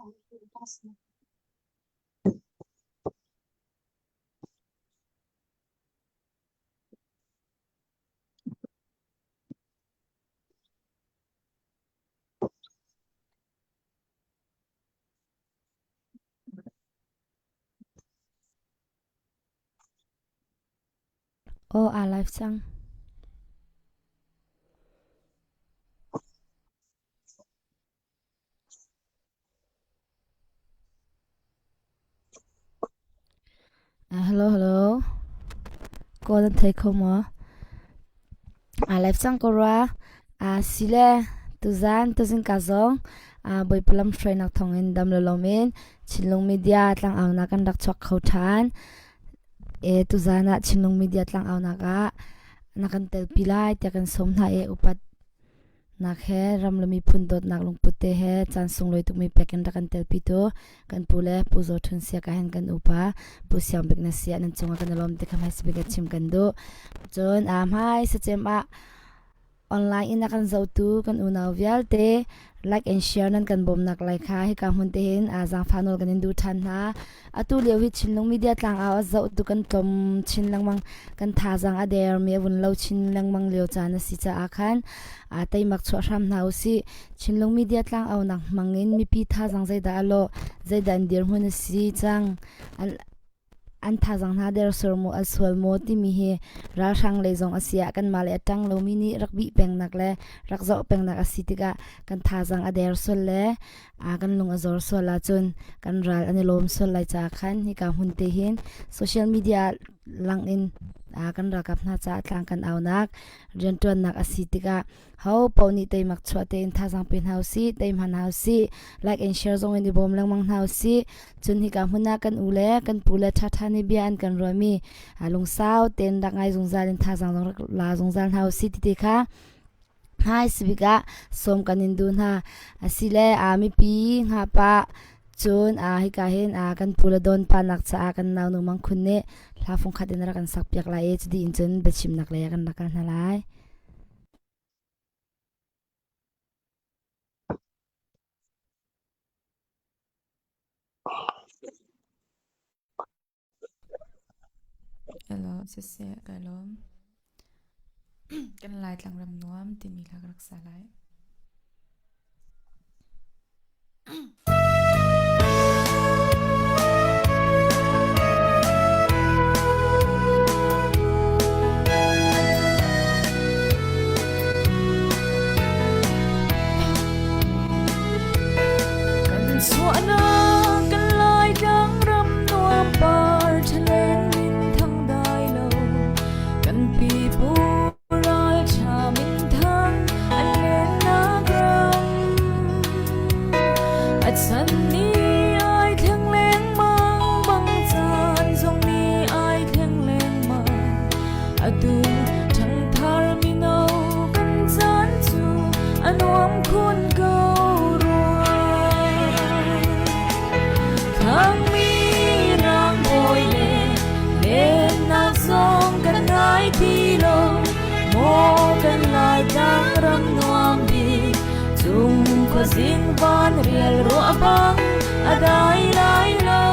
Aw aa live cang. Hello hello. Kawl an thei kho maw? Aa live cang ko rua. Sile tuzan tuzing ka zong Bawipa lam hruainak thawngin dam le lawm in Chinlung Media tlangaunak kan rak chuak kho ṭhan. E tuzan ah Chinlung Media tlangaunak ah na kan telpi lai tiah kan sawm hna i upat nak he ram le miphun dawtnak lungput te he caan sunglawi tukmi pek in rak kan telpi tu kan pu le Pu Zaw Htun Sia ka hen kan upa Pu Siang Bik na sia nan cungah kan i lawm ti kha hmai bik a chim kan duh. Cun a hmai sacem ah Online in a kan zohtu kan unau vialte like and share nan kan bawmnak lai kha hika hmun te hin zaangfah nawl kan in duh ṭhan hna. Atu lio hi Chinlung Media tlangau a zohtu kan tlawm chin lengmang, kan thazaang a dermi a vun lo chin lengmang lio caan a si caah khan teimak chuah hram hna usih. Chinlung Media tlangau nak hmang in mipi thazaang zeidah a lawh, zeidah an dirhmun a si cang, An thazaang hna der sur maw a sual maw timi hi ralhrang lei zong a si ah kanmah le a ṭang lomi nih rak bih pengnak le rak zoh pengnak a si tikah kan thazaang a der sual le kan lung a zor sual ahcun kan ral an i lawm sual lai caah khan hika hmun te hin social media lang in kan ralkap hna caah tlang kan aunak rianṭuannak a si tikah Ho paoh nih teimak chuah tein thazaang pe hna usih, tei hman hna usih, like and share zong in i bawm lengmang hna usih. Cun hika hmun ah kan u le kan pu le ṭhaṭha nih bia an kan ruahmi lungsau tein rak ngai zungzal in thazaang zong rak la zungzal hna usih ti te kha hmai sibik ah sawm kan in duh hna. Asile mipi ngahpah cun hika hin kan pu le dawn pa nak caah kan nau nu Mang Khun nih hla fungkhat in rak kan sak piak lai i cuti in cun biachimnak lei ah kan rak kal hna lai. Hello, siseh kai lawm. Kan Laitlang ram nuam timi hla ka rak sa lai. Kan suahnak kan Laitlang ram nuam par ṭhalen min thang dai lo kan pipu Ralṭha minthang an lennak ram a chan ni ai thleng lengmang bang caan zong nih ai thleng lengmang atu ṭhangthar mino kan caan cu a nuam khun ko rua Thangmi rang bawi le Lennak zong kan ngai ti lo maw kan Laitlang ram nuam bik cung khuazing van rial ruah bang a dai lai lo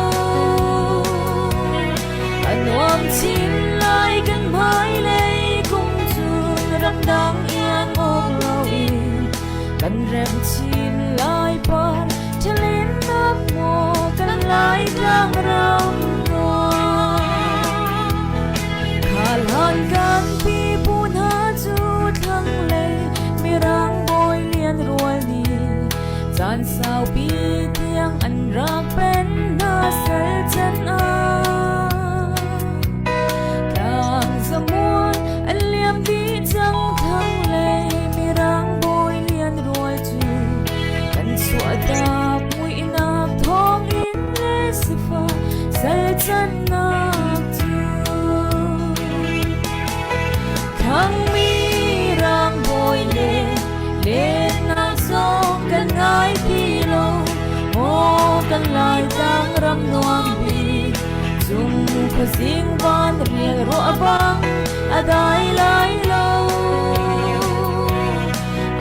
a nuam chin lai kan hmailei kum cun ramdang iang awk lo in kan rem chin lai par ṭhalennak maw kan Laitlang ram nuam Khalan kan pipu hna cu thlanglei Mirang bawi lian rual nih caan saupi tiang an rak pen hna sal chan ah Tlang zamual an liam dih cang thlanglei Mirang bawi lian rual cu kan chuahtak muihnak thawngin le sifah salcannak cu Thangmi rang bawi le lennak zong kan ngai ti lo maw kan Laitlang ram nuam bik cung khuazing van rial ruah bang a dai lai lo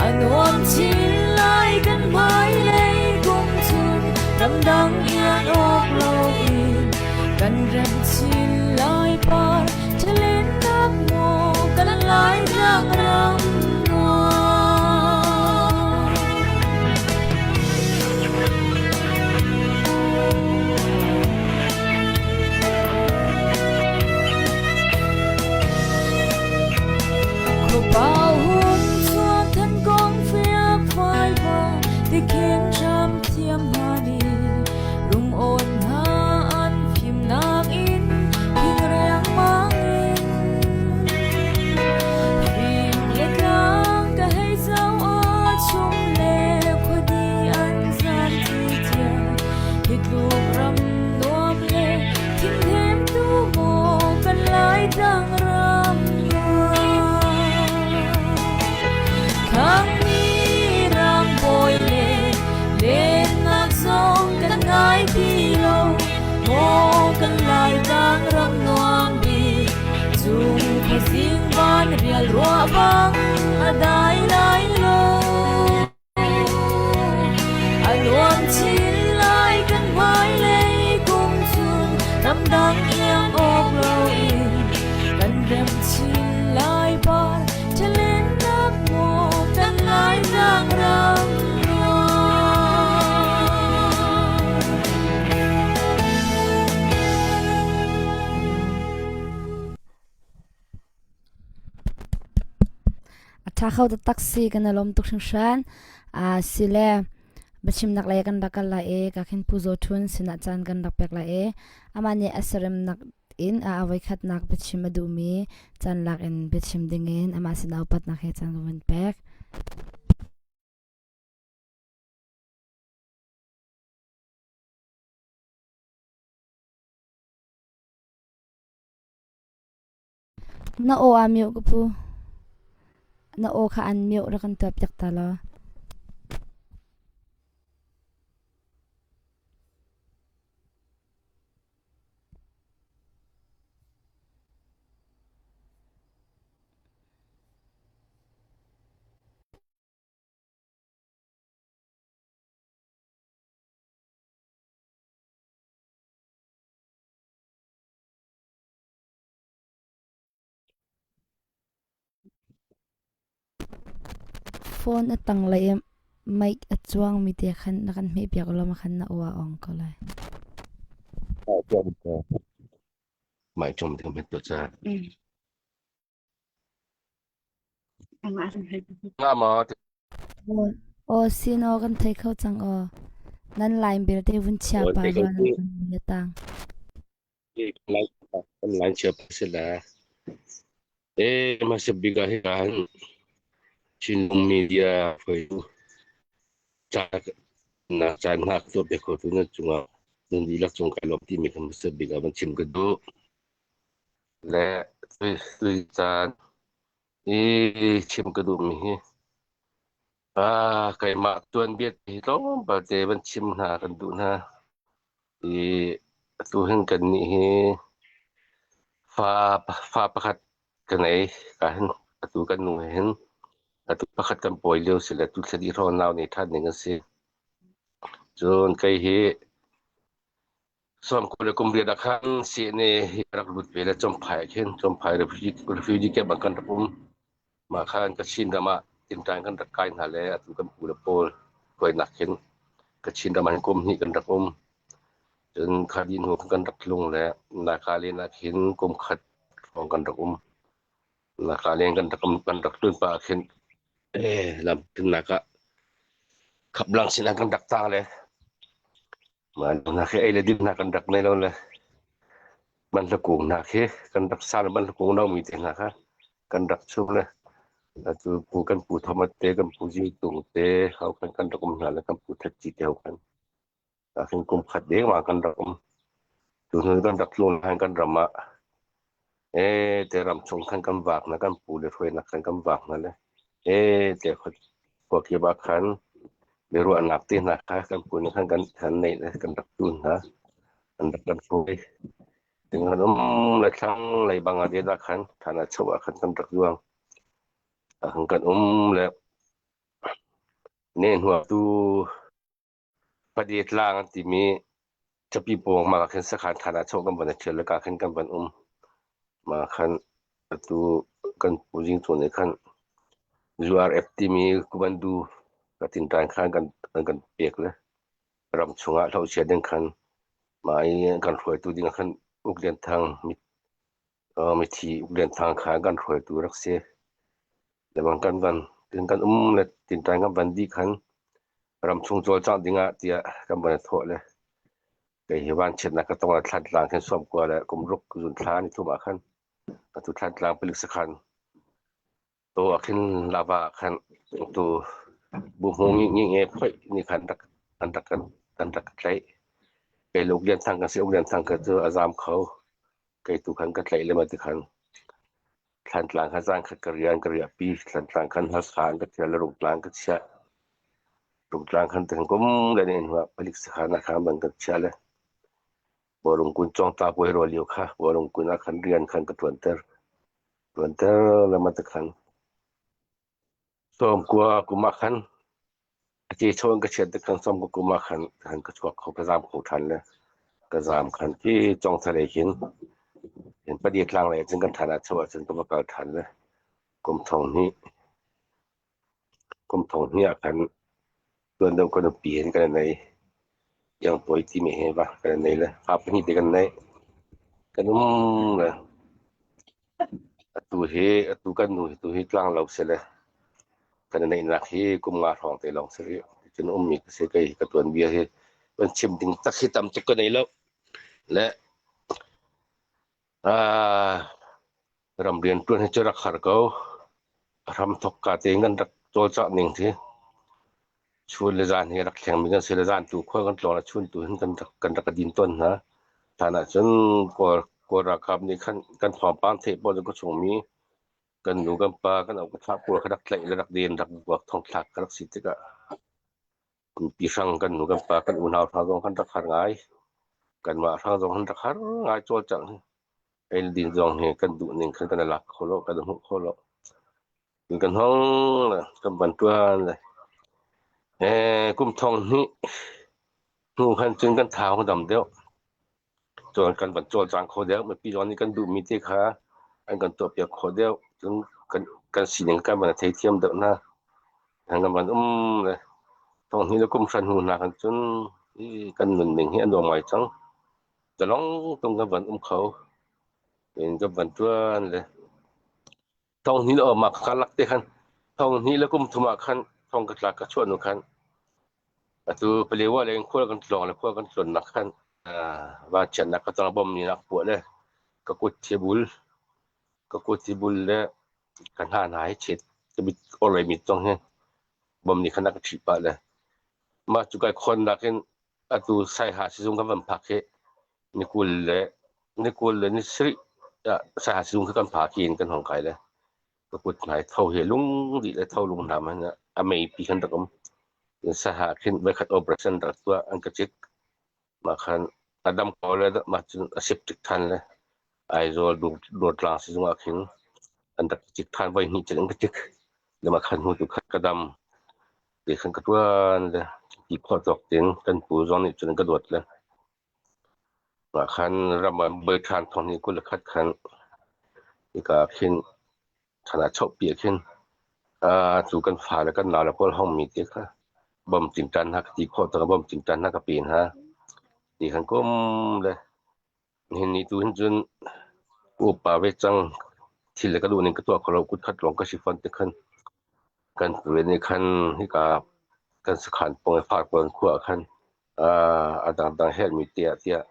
a nuam chin lai kan hmailei kum chun. Khuazing van rial ruah bang a dai lai lo. A nuam chin lai kan hmailei kum cun ramdang iang awk loin kan rem chin lai par ṭhalennak maw kan Laitlang ram nuam. A ṭha kho taktak si kan i lawm tuk hringhran. Sile biachimnak lei kan rak kal lai i ka khin Pu Zaw Htun sinah caan kan rak pek lai i amah nih a siaremnak in a voikhatnak biachim a duhmi caan lak in biachim dingin amah sinah upatnak he caan ka vun pek. Na aw aa mioh ka pu. Na aw kha an mioh rak kan tuahpiak ta law. Phone a tanglei i mic a cuangmi te khan na kan hmehpiak law khan na aw a ong ko lai. Mai chom te met to cha. Nga ma Aw sin aw kan thei kho cang aw. Nan line belte vun chia pa rua nan vun tang. Kan line chia si la. E ma se biga hi kan Chinlung media phoi cha na chan hak to be kho tu na chunga nan dilak chung kai lom ti mi kan se biga ban chim ka du le tui caan i chim ka duh mi hi keimah tuanbia hi tlawmpal te van chim hna kan duh hna. I atu hin kannih hi fa pakhat ka ngei. Ka hin atu kan nu he hin atu pakhat kan pawi lio si le tu thla dih hrawng nau nei ṭhan ding a si. Cun kei hi 28 ah khan CNA hi rak lut ve le Champhai ah khin Champhai refugee camp ah kan rak um. Mah khan Kachin ram ah tinṭan kan rak kai hna le atu kan pu le pawl hruainak khin Kachin ram ah hin kum hnih kan rak um. Cun khadi hnu kan rak tlung le Nagaland ah khin kum khat hrawng kan rak um. Nagaland kan rak um kan rak tlun pah ah khin lam thimnak ah khaplang sin ah kan rak tang le Mah hna khi ei le din hna kan rak nei lo le banhla kung hna khi kan rak san banhla kung nomi te hna kha kan rak chung le atu pu kan pu Thomas te kan pu Jing Tung te hau khan kan rak um hna le kan pu That Ci te hau khan khin kum khat deng ma kan rak um tu hnu kan rak tlun han kan ram ah e te ram chung khan kan vak na kan pu le hruai nak khan kan vak na le e te khua kip ah khan biaruahnak te hna kha kan pu nih khan kan kan neih le kan rak tun hna an rak kan hruai ting kan um le thlang lei Bangladesh ah khan thana chau ah khan kan rak zuang ah khan kan um le ne hnuah tu Padi tlang an timi capi pawng mah khin sakhan than ah chawh kan van i ṭhial le ka khin kan van um. Mah khan atu kan pu Jing Cun nih khan URF timi kubandu ka tinṭan khan kan an kan pek le ram chungah hlochia ding khan mah i kan hruaitu ding ah khan Uk Lian Thang mithi Uk Lian Thang kha kan hruaitu rak si. Lebang kan van kan um le tinṭan kan van dih khan ramchung cawlcangh dingah tiah kan van i thawh le kei hi vanchiatnak ka tong ah Thlantlang khin sawmkua le kumruk zunthla ni thum ah khan atu Thlantlang palik sakhan to ah khin lava ah khan tu buhmu ngi ngi nge phoih ni khan rak an rak kan an rak ka tlaih. Kei le Uk Lian Thang kan si. Uk Lian Thang ka cu a zaam kho. Kei tu khan ka tlaih le ma ti khan Thlantlang kha zan khat ka rian ka riahpi. Thlantlang khan Halkha an ka thial le Rungtlang ka chiah. Rungtlang khan teng kum le ne hnuah palik sakhan ah khan ban kan chiah le Bawlung kun cawngta puai rawl lio kha Bawlung kun ah khan rian khan ka ṭuanter. Tuanter lengmang te khan 90 kum ah khan a ke chawn ka chiat te khan 90 kum ah khan khan ka chuak kho ka zaam kho ṭhan le ka zaam khan khi congthar ei khin in padi tlang lei cun kan ṭhan ah cheu ahcun ka va kal ṭhan le kum thong hnih kum thong hnih ah khan tuan deuh ka nupi hin kan i nei. Iangpawi timi he va kan i nei le fa pahnih te kan nei. Kan um le atu hi atu kan nu hi tu hi tlang lo si le kan i neihnak hi kum nga hrawng te lawng si rih. Cun ummi ka si kei ka tuan bia hi kan chim ding tak hi tam tuk ka nei lo. Le ah ram rian ṭuan hi cu rak har ko. A hram thok ka tein kan rak cawlcangh ning hi chun le zan hi rak thleng mi kan si le zan tu khua kan tlawn ah chun tu hin kan rak kan rak din tawn hna. Hlan ah cun Kawl Kawl ralkap nih khan kan thawngpang theih paoh cu ka chungmi kan nu kan pa kan au ka thlah pawl kha rak tlaih le rak den rak vuak thongthlak ka rak si tikah Mipi hrang kan nu kan pa kan unau hna zong kan rak har ngai. Kanmah hrang zong kan rak har ngai cawlcangh hi. Ei le din zong hi kan duh ning khan kan i lak kho lo, kan i hmuh kho lo. Kan hong le kan van ṭuan le kum thong hnih hnu khan cun kan thau dam deuh. Cun kan van cawlcang kho deuh. Mipi zong nih kan duhmi te kha an kan tuahpiak khawh deuh. Cun kan, kan sining kan van theithiam deuh hna. Kan van um le thong hnih le kum hra hnu hna khan cun i kan nunning hi a nuam ngai cang. Zalong tung kan van um kho. In kan van ṭuan le thong hnih le mah kha lak te khan thong hnih le kum thum ah khan thong ka tlak ka chuah nu khan Atu Palewa lei in khual kan tlawng le khual kan tlawnnak khan vanchiatnak ka tong bom nih a puah le ka kut thi bul ka kut thi bul le ka hna hna hi chet ka mit orhlei mit zong hi bom nih khan a ka ṭhih pah le mah cu kai khawnnak in atu Saiha sizung kan van phak hi ni 20 le ni 20 le ni sarih ah Saiha sizung kha kan phak in kan hong kai le ka kut hna i tho hi lung dih le tho lung hna man a mei pi khan rak um saha khin voikhat operation rak tuah an ka cik mah khan a dam ko le mah cun a septic than le Aizawl Durtlang sizung ah khin an rak cik than voi hnih cun an ka cik le mah khan hnu tu khan ka dam te khan ka tuan le ti khawh tawk tin kan pu zong nih cun ka dawt le Mah khan ram ah bawiṭhan thawng nih 21 khan hika ah khin chan ah chohpi ah khin cu kan fale kan naule pawl hongmi te kha bom tingṭan hna ka ti khawh tawk ah bom tingṭan hna ka pe hna. Ti khan kum le nihin ni tu hin cun upa ve cang thil le ka duh ning ka tuah kho lo kut khat lawng ka si fawn ti khan Kan pule nih khan hika kan sakhan pawng i Farkawn khua ah khan a dangdang herhmi tiah tiah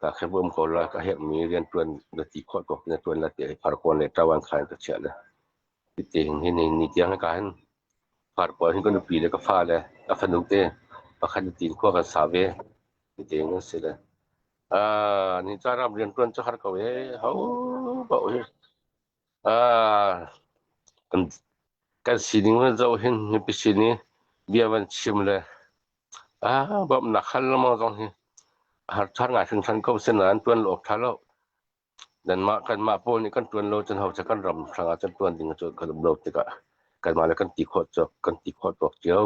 ka khe um ko la ka herhmi rianṭuan na ti khawh tawk na ṭuan la tiah Farkawn le Ṭawan kha in ka chiah le ti hin hi ni tiang hika hin Farkawn hin ka nupi le ka fale ka fanu te pakhat tiin khua kan sa ve ti in si le ni ca ram rianṭuan cu har ko e ho paoh hi Kan kan sining van zoh hin mipi sin i bia van chim le bawmhnak hal lengmang zong hi a har ṭhan ngai hringhran ko. Asinain ṭuan lo awk ṭha lo. Nanmah kanmah pawl nih kan ṭuan lo cun ho cu kan ram hrangah cun ṭuan ding cu kan um lo tikah kanmah le kan ti khawh cawk kan ti khawh tawk cio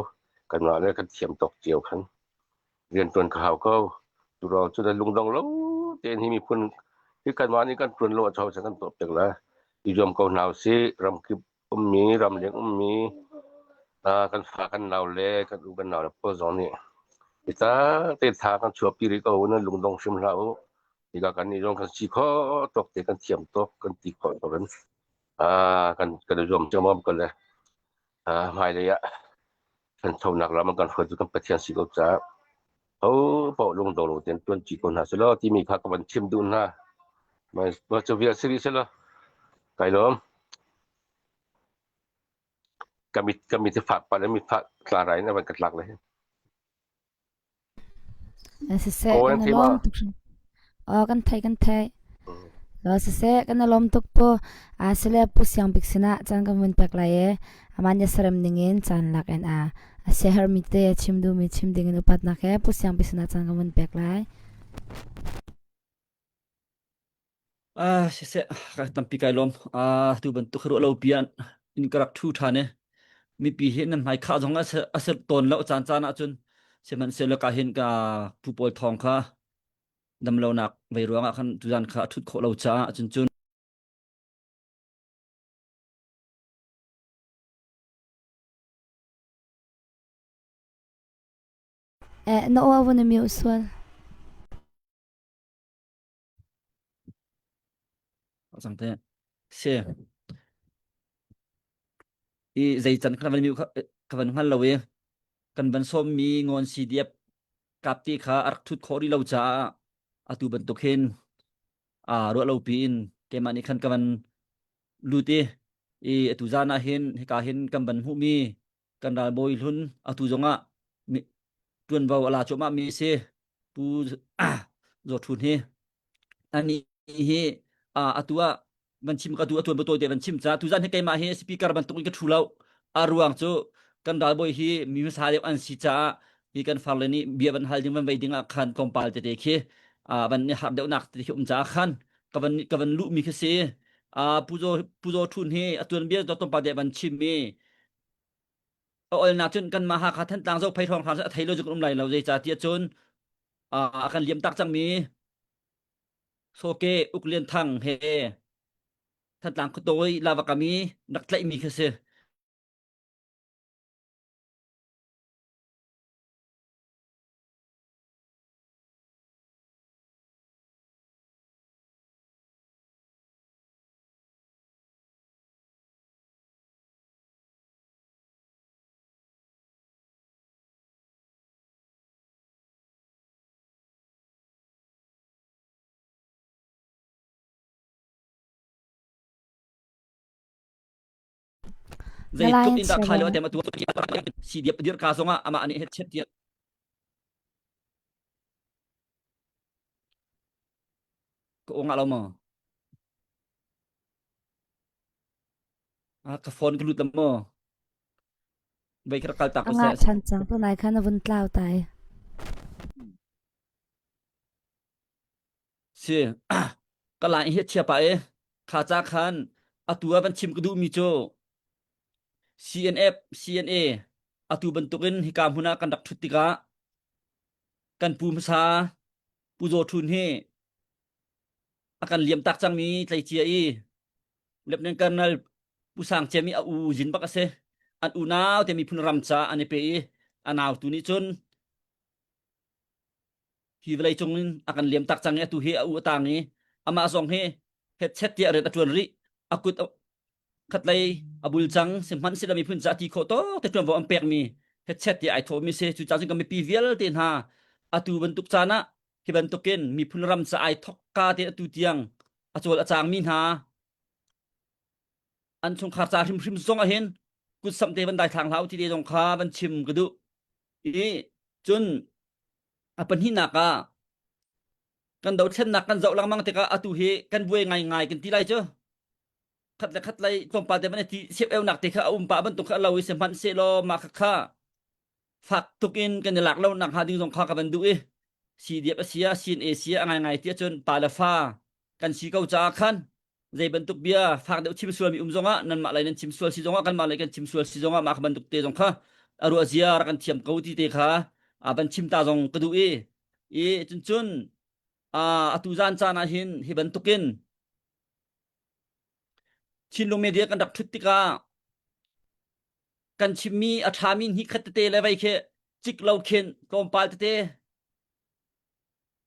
kanmah le kan thiam tawk cio khan rianṭuan ka hau ko. Cu ruang cu na lungdong lo tein hi miphun hi kanmah nih kan ṭuan lo a cho kan tuah pek la. I zuam ko hna usih. Ramkip ummi, ramleng ummi, kan fa kan nau le kan u kan nau le pawl zong nih ita te tha kan chuahpi rih ko na lungdong hrim hlah u. Hika kan nih zong kan si khawh tawk te kan thiam tawk kan ti khawh tawk in kan kan i zuam ciammam ko le hmailei ah ṭhanchonak ram an kan hruaitu kan Pathian si ko caah ho paoh lungdong lo tein ṭuanṭi ko hna selaw timi kha ka van chim duh hna. Mah cu vial si rih selaw kai lawm. Ka mit ka mit hi fak pah le mit fak tla in a van ka tlak le. Siseh kan i lawm tuk hrim. Aw kan thei kan thei. Law siseh kan i lawm tuk pu. A sile pu Siang Bik sinah caan kan vun pek lai e. Aman ya sarem ningin caan lak in a a siaherh mi te chim duhmi chim dingin upatnak he pu Siang Bik sinah caan kan vun pek lai. Ah, siseh, ka tampi kai lawm. Ah, tu bantuk ruah lo pian in ka rak thu ṭhan i mipi hi nan hmai khah zong a se a ser tawn lo caan caan ahcun sihmanhsehlaw ka hin ka pu pawl thawng kha damlonak vei ruangah khan tuzan kha a ṭhut khawh lo caah cun cun Eh, na aw a vun i mute sual. Cang te. Si. I zei can kan van mi ka van hngal lo i kan van sawm mi ngon CDF kap ti kha a rak thut khawh rih lo caah atu bantuk hin a ruah lo piin keimah nih khan ka van lut i i atu zan ah hin hika hin kan van hmuh mi kan ralbawi hlun atu zongah ṭuanvo a la cuahmah mi si Pu Zaw Ṭhun hi ani hi atu ah van chim ka tu atuan tawi te van chim ca tuzan hi keimah hi speaker bantuk in ka thu lo a ruang cu kan ralbawi hi mi hmasa deuh an si caah hi kan farle nih bia van hal ding van vei ding ah khan tlawmpal tete khi van i harh deuh nak tete khi um caah khan ka van ka van luh mi khi si Pu Zaw Pu Zaw Ṭhun hi atuan bia tlawmpal te van chim i a olnak cun kanmah Hakha Thantlang Zophei hrawnghrang cu a thei lo cu kan um lai lo zeicah tiah cun a kan liam tak cangmi Soke Uk Lian Thang he Thantlang khuatawi lavakami rak tlaihmi khi si. Na Zeitluk line in dah chia khai lo rua. a tem atu si diap dir ka zongah amah nih het tiah ka ong lo maw ka phone ka lut la maw Vei kha rak kal tak A ko ngah seh. ṭhan cang tunai khan a vun tlau tai. Si ka lai hi chia pa e kha cha khan atu ah van chim ka duh mi cu CNF CNA atu bantukin hika hmun ah kan rak ṭhut tikah kan pu hmasa Pu Zaw Ṭhun hi a kan liam tak cangmi tleicia i Lieutenant Colonel Pu Sang Cem i a u zin bak a si. An unau te miphun ram ca an i pe i a nau tu nih cun hi vawlei cung in a kan liam tak cang i atu hi a u a tang i amah zong hi hetchet tiah rian a ṭuan rih. A kut khatlei a bul cang sihmanhsehlaw miphun ca ti khawh tawk te ṭuanvo an pekmi hetchet tiah ai thawhmi si. Cucaah cun kan mipi vialte hna atu bantuk caan ah hi bantukin miphun ram ca ai thokka te atu tiang a cawl a cangmi hna an chungkhar ca hrimhrim zong ah hin kutsamh te van dai thlang hlah u ti te zong kha van chim ka duh i cun a pahnihnak ah kan dothlennak kan zoh lengmang tikah atu hi kan buai ngaingai kan ti lai cu khat le khat lei tlawmpal te van ti sep eunak te kha a um pa bantuk kha a lo i sihmanhsehlaw mah kha kha fak tuk in kan i lak lo nak hnga ding zong kha ka van duh i CDF a sia CNA sia a ngaingai ti ahcun pa le fa kan si ko caah khan zei bantuk bia fak deuh chim sual mi um zongah nanmah lei nan chim sual si zongah kanmah lei kan chim sual si zongah mah kha bantuk te zong kha a ruah zia rak kan thiam ko ti te kha a van chim ta zong ka duh i i cun cun atu zan caan ah hin hi bantukin Chinlung media kan rak ṭhut tikah kan chimmi a ṭhami hnih khat tete le vei khi cik lo khin tlawmpal tete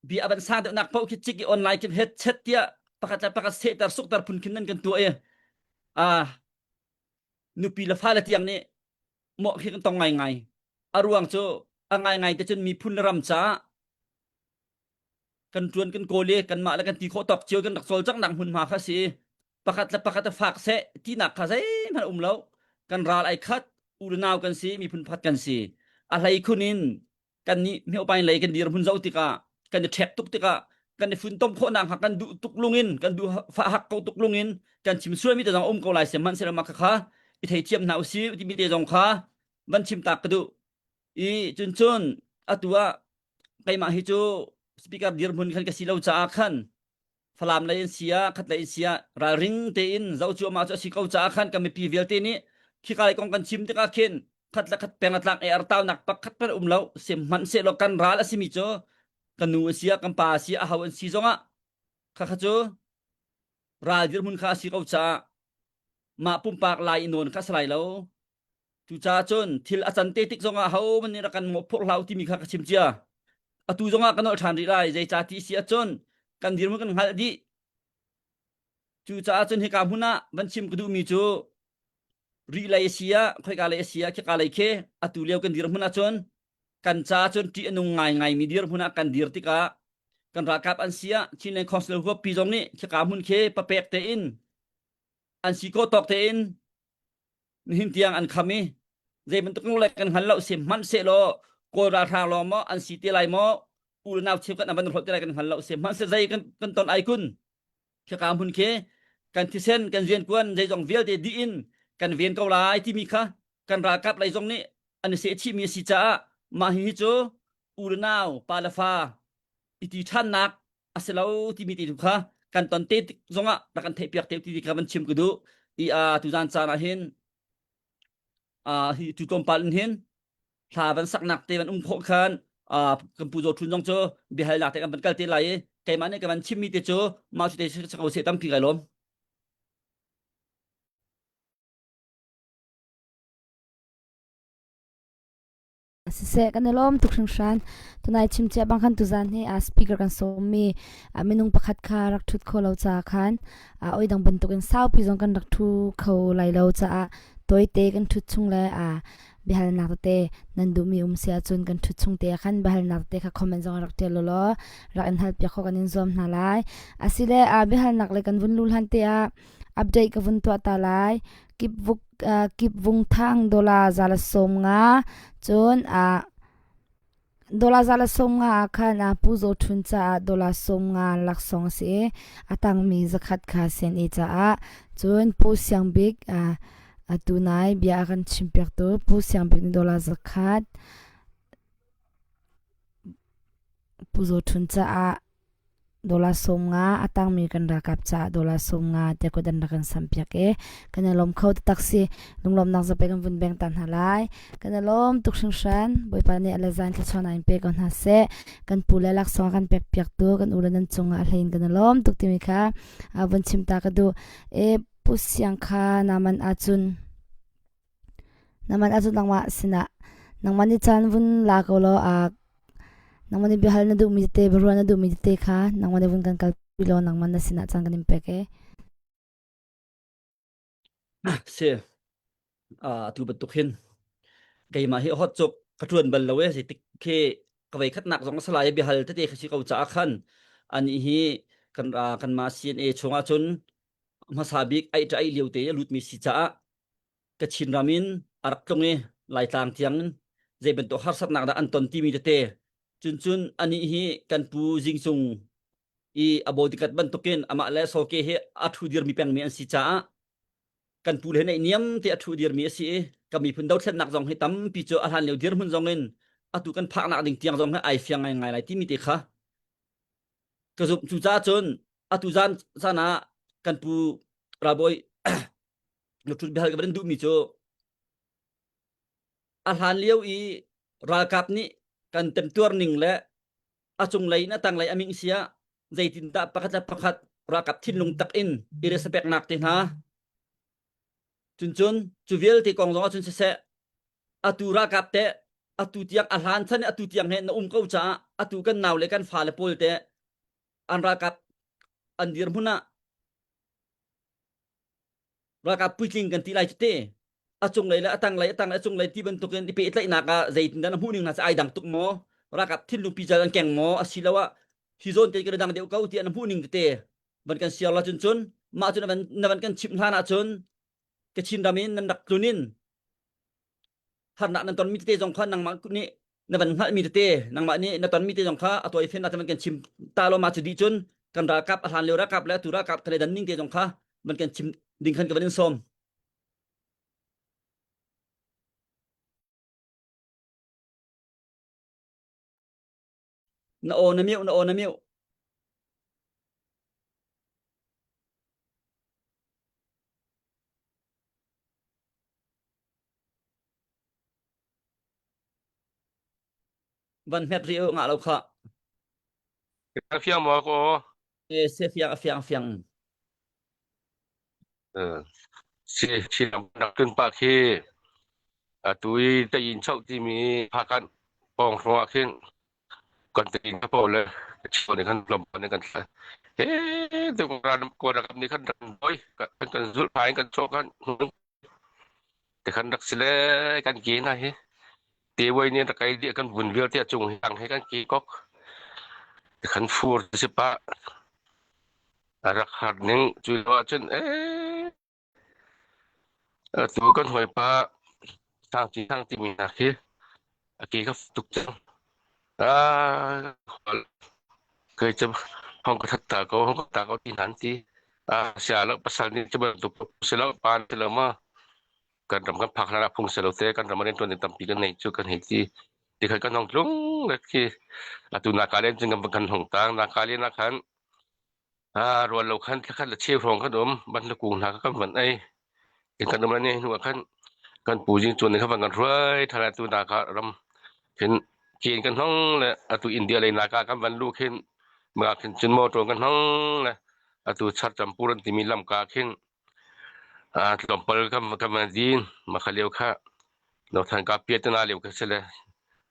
bia a van sang deuhnak paoh khi cik i online khin het chet tiah pakhat le pakhat sehter sukter phun khin nan kan tuah i a nupi le fale tiang nih mawh khi kan tong ngaingai a ruang cu a ngaingai te cun miphun le ram caah kan ṭuan kan kawl i kanmah le kan ti khawh tawk cio kan rak cawlcanghnak hmunhma kha si pakhat le pakhat a fak seh tinak kha zeihmanh um lo kan ral ai khat u le nau kan si miphun pakhat kan si a hlei khun in kan nih miopain lei kan dirhmun zoh tikah kan i ṭhek tuk tikah kan i funtom khawhnak hnga kan duh tuk lungin kan duh fah hak ko tuk lungin kan chim sualmi te zong um ko lai sihmanhsehlaw mah kha i theithiam hna usih timi te zong kha van chim tak ka duh i cun cun atu ah keimah hi cu speaker dirhmun khan ka si lo caah khan. Falam lei in si ah khat lei in si ah ralring tein zoh cuahmah cu a si ko caah khan kan mipi vialte nih khika lei kong kan chim tikah khin khat le khat peng a tlak i artaunak pakhat hmanh um lo sihmanhsehlaw kan ral a simi cu kan nu a si ah kan pa a si ah aho an si zongah khakha cu ral dirhmun kha a si ko caah mah pumpak lai i nawn kha a si lai lo. Cucaah cun thil a can te tik zongah hohmanh nih rak kan mawhphurh hlah u timi kha ka chim cia. Atu zongah ka nolh ṭhan rih lai. Zeicah ti si ahcun kan dirhmun kan hngalh dih. Cucaah cun hika hmun ah van chim ka duhmi cu ri lei a si ah khoika lei a si ah khika lei khi atu lio kan dirhmun ahcun kan ca cun ṭih a nung ngaingaimi dirhmun ah kan dir tikah kan ralkap an si ah Chinland Council huappi zong nih khika hmun khi papek tein an si khawh tawk tein nihin tiang an kham i zei bantuk le kan hngal lo sihmanhsehlaw kawl ralhrang lawng maw an si te lai maw u le nau cheukhat an van hlawt te lai kan hngal lo sihmanhseh zei kan kan ton ai kun khika hmun khi kan thisen kan riankuan zeizong vialte dih in kan ven ko lai timi kha kan ralkap lei zong nih an i sehchihmi a si caah mah hihi cu u le nau pa le fa i ti ṭhannak a si lo timi ti tu kha kan ton te tik zongah rak kan theihpiak te ti kha van chim ka duh i a tuzan caan ah hin a hi tu tlawmpal in hin thla van saknak te van um khawh khan kan pu Zaw Htun zong cu biahalnak te kan van kal te lai i keimah nih ka van chimmi te cu mah cu te si ko seh tampi kai lawm. Siseh kan i lawm tuk hringhran. Tunai chim cia bang khan tuzan hi a speaker kan sawmmi minung pakhat kha rak ṭhut kho lo caah khan oi dang bantukin saupi zong kan rak ṭhu kho lai lo caah tawite kan ṭhut chung le biahalnak tete nan duhmi um si ahcun kan ṭhut chung te ah khan biahalnak tete kha comment zong rak ṭial law rak in halpiak kho kan in zuam hna lai. Asile biahalnak le kan vun lu hlan te ah update ka vun tuah ta lai. Kipvuk kipvung thang dollar za le 50 cun Dollar 150 ah khan Pu Zaw Htun caah dollar 50 laksawng a si i a tangmi zakhat kha CNA caah cun Pu Siang Bik tunai bia a kan chimpiaktu Pu Siang Bik nih dollar zakhat Pu Zaw Htun caah Dollar 50 a tangmi kan ralkap caah dollar 50 tiah kut an rak kan sampiak i kan i lawm kho taktak si. Lunglawmhnak zapi kan vun beng ta hna lai. Kan i lawm tuk hringhran. Bawipa nih a le zan thluachuahnak in pe ko hna seh. Kan pu le laksawng a kan pek piaktu kan u le nan cungah a hlei in kan i lawm tuk timi kha vun chim ta ka duh. E Pu Siang kha naman ahcun Nangmah ahcun nangmah sinah nangmah nih caan vun la ko law aa nangmah nih biahal na duhmi tete biaruah na duhmi tete kha nangmah nih vun kan kalpi law nangmah na sinah caan kan in pek ee. Si atu bantuk hin keimah hi hot cuk ka ṭuan bal lo e zeitik khi ka vei khatnak zong a si lai biahal tete ka si ko caah khan anih hi kan kanmah CNA chungah cun hmasa bik ai ṭa ai lio te a lutmi si caah Kachin ram in a rak tlung i Laitlang tiang in zei bantuk harsatnak dah an ton timi tete cun cun anih hi kan pu Zing Cung i a bodyguard bantukin amah le Soke hi a ṭhu dirmi pengmi an si caah kan pu le naih niam te a ṭhu dirmi a si i kan miphun dothlennak zong hi tampi cu a hlan lio dirhmun zong in atu kan phaknak ding tiang zong hi ai fiang ngaingai lai timi te kha ka zumh cu caah cun atu zan zan ah kan pu ralbawi Luthrut biahal ka van duhmi cu a hlan lio i ralkap nih kan temtuar ning le a cunglei in a tanglei a ming sia zeitindah pakhat le pakhat ralkap thinlung tak in i respectnak te hna cun cun cu vialte kong zong ahcun siseh atu ralkap te atu tiang a hlan chan atu tiang he na um ko caah atu kan nau le kan fale pawl te an ralkap an dirhmun ah Ralkap puitling kan ti lai cu te. A cunglei le a tanglei a tanglei a cunglei ti bantukin i pehtlaihnak ah zeitindah na hmuh ning hna cu ai dang tuk maw? Ralkap thinlung pical an keng maw? Asiloah hi zawn te kan i dang deuh ko tiah na hmuh ning tete van kan siar la cun cun mah cu na van na van kan chimh hlan ahcun Kachin ram in nan rak tlun in harnak nan tonmi tete zong kha nangmah nih na van hngalhmi tete nangmah nih na tonmi te zong kha a tawi fen ah van kan chim ta lo ma cu dih cun kan ralkap a hlan lio ralkap le atu ralkap kan i dan ning te zong kha van kan chim ding khan ka van in sawm. Na aw na miu na aw na miu. Van hmet ri u ngah lo kha. Ka fiang maw ko? E se fiang a fiang fiang. Eh, si si rak tun pa khi atu i tayin chau timi phakan pawng hrawng ah khin kan tayin ka pawl le chio nih khan lom nih kan thla he tu ran ko rak nih khan ran doi kan kan zul phain kan chok kan te khan rak sile kan ki na hi te wai nih rak kai dia kan vun vialte a cung hi ang he kan ki kok te khan fur si pa rak har ning cu lo ahcun eh tu kan hawipa sang ti sang timi hna khi a ke ka tuk cang ah kai cu hong ka that ta ko hong ka ta ko ti nan ti ah sia lo pasal nih cu bantuk si lo pa ti lo ma kan ram kan phak hlan ah phung si lo te kan ram an tuan tampi kan nei cu kan hei ti ti khan kan hong tlung le khi atu naka len cun kan kan hong tang naka len ah khan Ah, rual lo khan thlakhat le cheu hrawng kan um ban le kung hna kha kan van ei in kan um le ne hnu ah khan kan pu jing chuan kha van kan hruai than atu na kha ram khin kin kan hong le atu India lei naka kan van lu khin ma khin cun motor kan hong le atu char champur an timi lamka khin ah tlawmpal kan kan van din ma kha leo kha no than ka piat na leo kha sele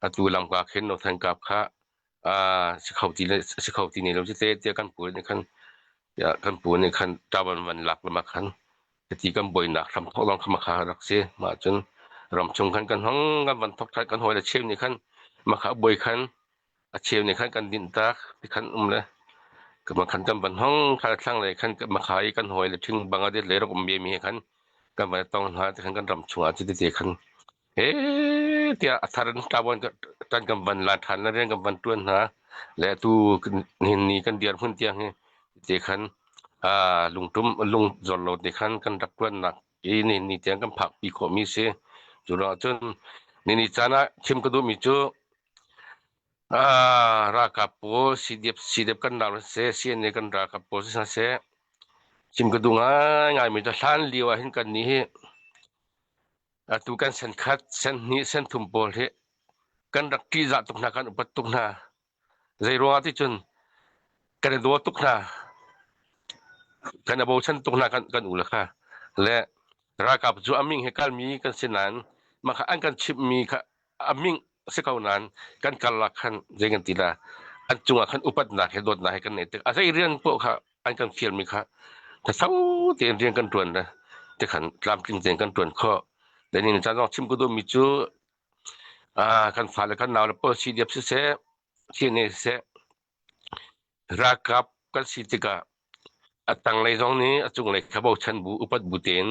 atu lamka khin no than kap kha si kho ti le si kho ti ne lo te tiah kan pu nih khan tiah kan pu nih khan ṭavan van lak le ma khan ti kan buainak hram thok lawng kha ma kha rak si mah cun ram chung khan kan hong kan van thok kan hawi le cheu nih khan ma kha buai khan a cheu nih khan kan dinh tak ti khan um le ma khan kan van hong kha thlang le khan ma kha i kan hawi le thing Bangladesh le rak um mi he khan kan van tong hna ti khan kan ram chung ah ti te khan He tiah a thar in ṭavuan kan kan van la ṭhan le rian kan van ṭuan hna le atu nihin ni kan dirhmun tiang hi te khan aa lungtum lung zor lo te khan kan rak ṭuannak i nihin ni tiang kan phakpi khawhmi si. Cu ruangah cun nini caan ah chim ka duhmi cu aa ralkap pawl CDF CDF kan ral siseh CNA kan ralkap pawl si hna seh chim ka duh ngaingaimi cu hlan lio ah hin kan nih hi Atu kan sen khat, sen hnih, sen thum pawl hi kan rak ṭihzah tuk hna, kan upat tuk hna. Zei ruangah ti cun kan i daw tuk hna. Kan i bochan tuk hna kan, kan u le kha. Le ralkap cu a ming he kalmi kan si nain mah kha an kan chimhmi kha a ming si ko nain kan karlak khan zei kan ti la an cungah khan upatnak he dawtnak he kan neih tik a zei rian poh kha an kan fialmi kha thasau tein rian kan ṭuan le tikhan tlamtling tein kan ṭuan khawh. Lenin caan zong chim ka duhmi cu ah kan fale kan nau le pawl CDF siseh CNA siseh Ralkap kan si tikah a tanglei zong nih a cunglei kha bochan bu upat bu tein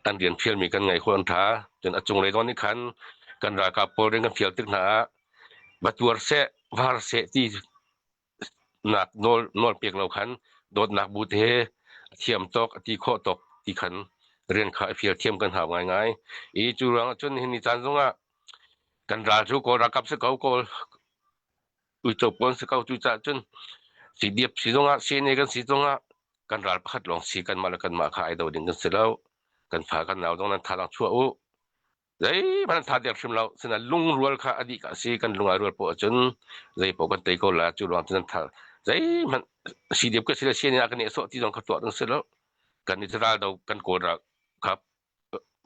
an rian fialmi kan ngaih khawh an ṭha. Cun a cunglei zong nih khan kan ralkap pawl rian kan fial tik hna ah va tuar seh, va har seh ti nak nawl nawl pek lo khan dawtnak bu te he a thiam tawk, a ti khawh tawk ti khan rian kha i fial thiam kan hau ngaingai. I cu ruangah cun nihin ni caan zongah kan ral cu Kawl ralkap si ko, Kawl uico pawl si ko cucaah cun CDF si zongah CNA kan si zongah kan ral pakhat lawng si kanmah le kanmah kha ai do ding kan si lo kan fa kan nau zong nan thazaang chuah u zeihmanh nan tha der hrim lo sinain lungrual kha a dih ka si kan lung ai rual poh ahcun zei poh kan tei ko la cu ruang cun nan tha zeihmanh CDF ka si le CNA kan i sawh ti zong kha tuah ding si lo kan i ral do kan kawl ral kha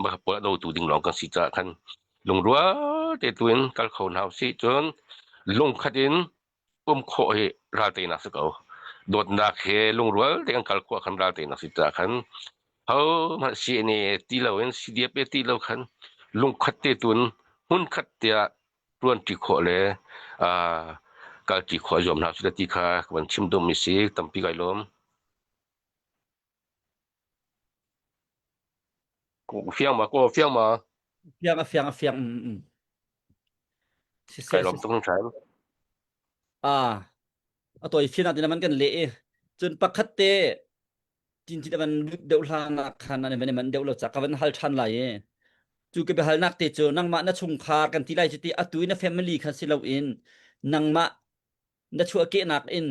mah pawl a dotu ding lawng kan si caah khan lungrual te tu in kal kho hna usih cun lungkhat in um khawh hi ral teinak si ko dawtnak he lungrual te kan kal khawh khan ral teinak si caah khan ho hmanh CNA ti lo in CDF ti lo khan lungkhat te tun hmunkhat tiah tuanṭi khawh le kalṭi khawh zuam hna usih ti kha ka van chim duhmi si tampi kai lawm. Fiang ma ko fiang ma. Fiang a fiang a fiang. Mm, mm. Kai lawm tuk hringhran. Ah, a tawi fian ah man kan le i cun pakhat te tin tin van lut deuh hlan ah khan an van man deuh lo cha ka van hal than lai i cu ka biahalnak te cu nangmah na chungkhar kan ti lai cu ti atu na family khan si lo in nangmah na chuahkehnak in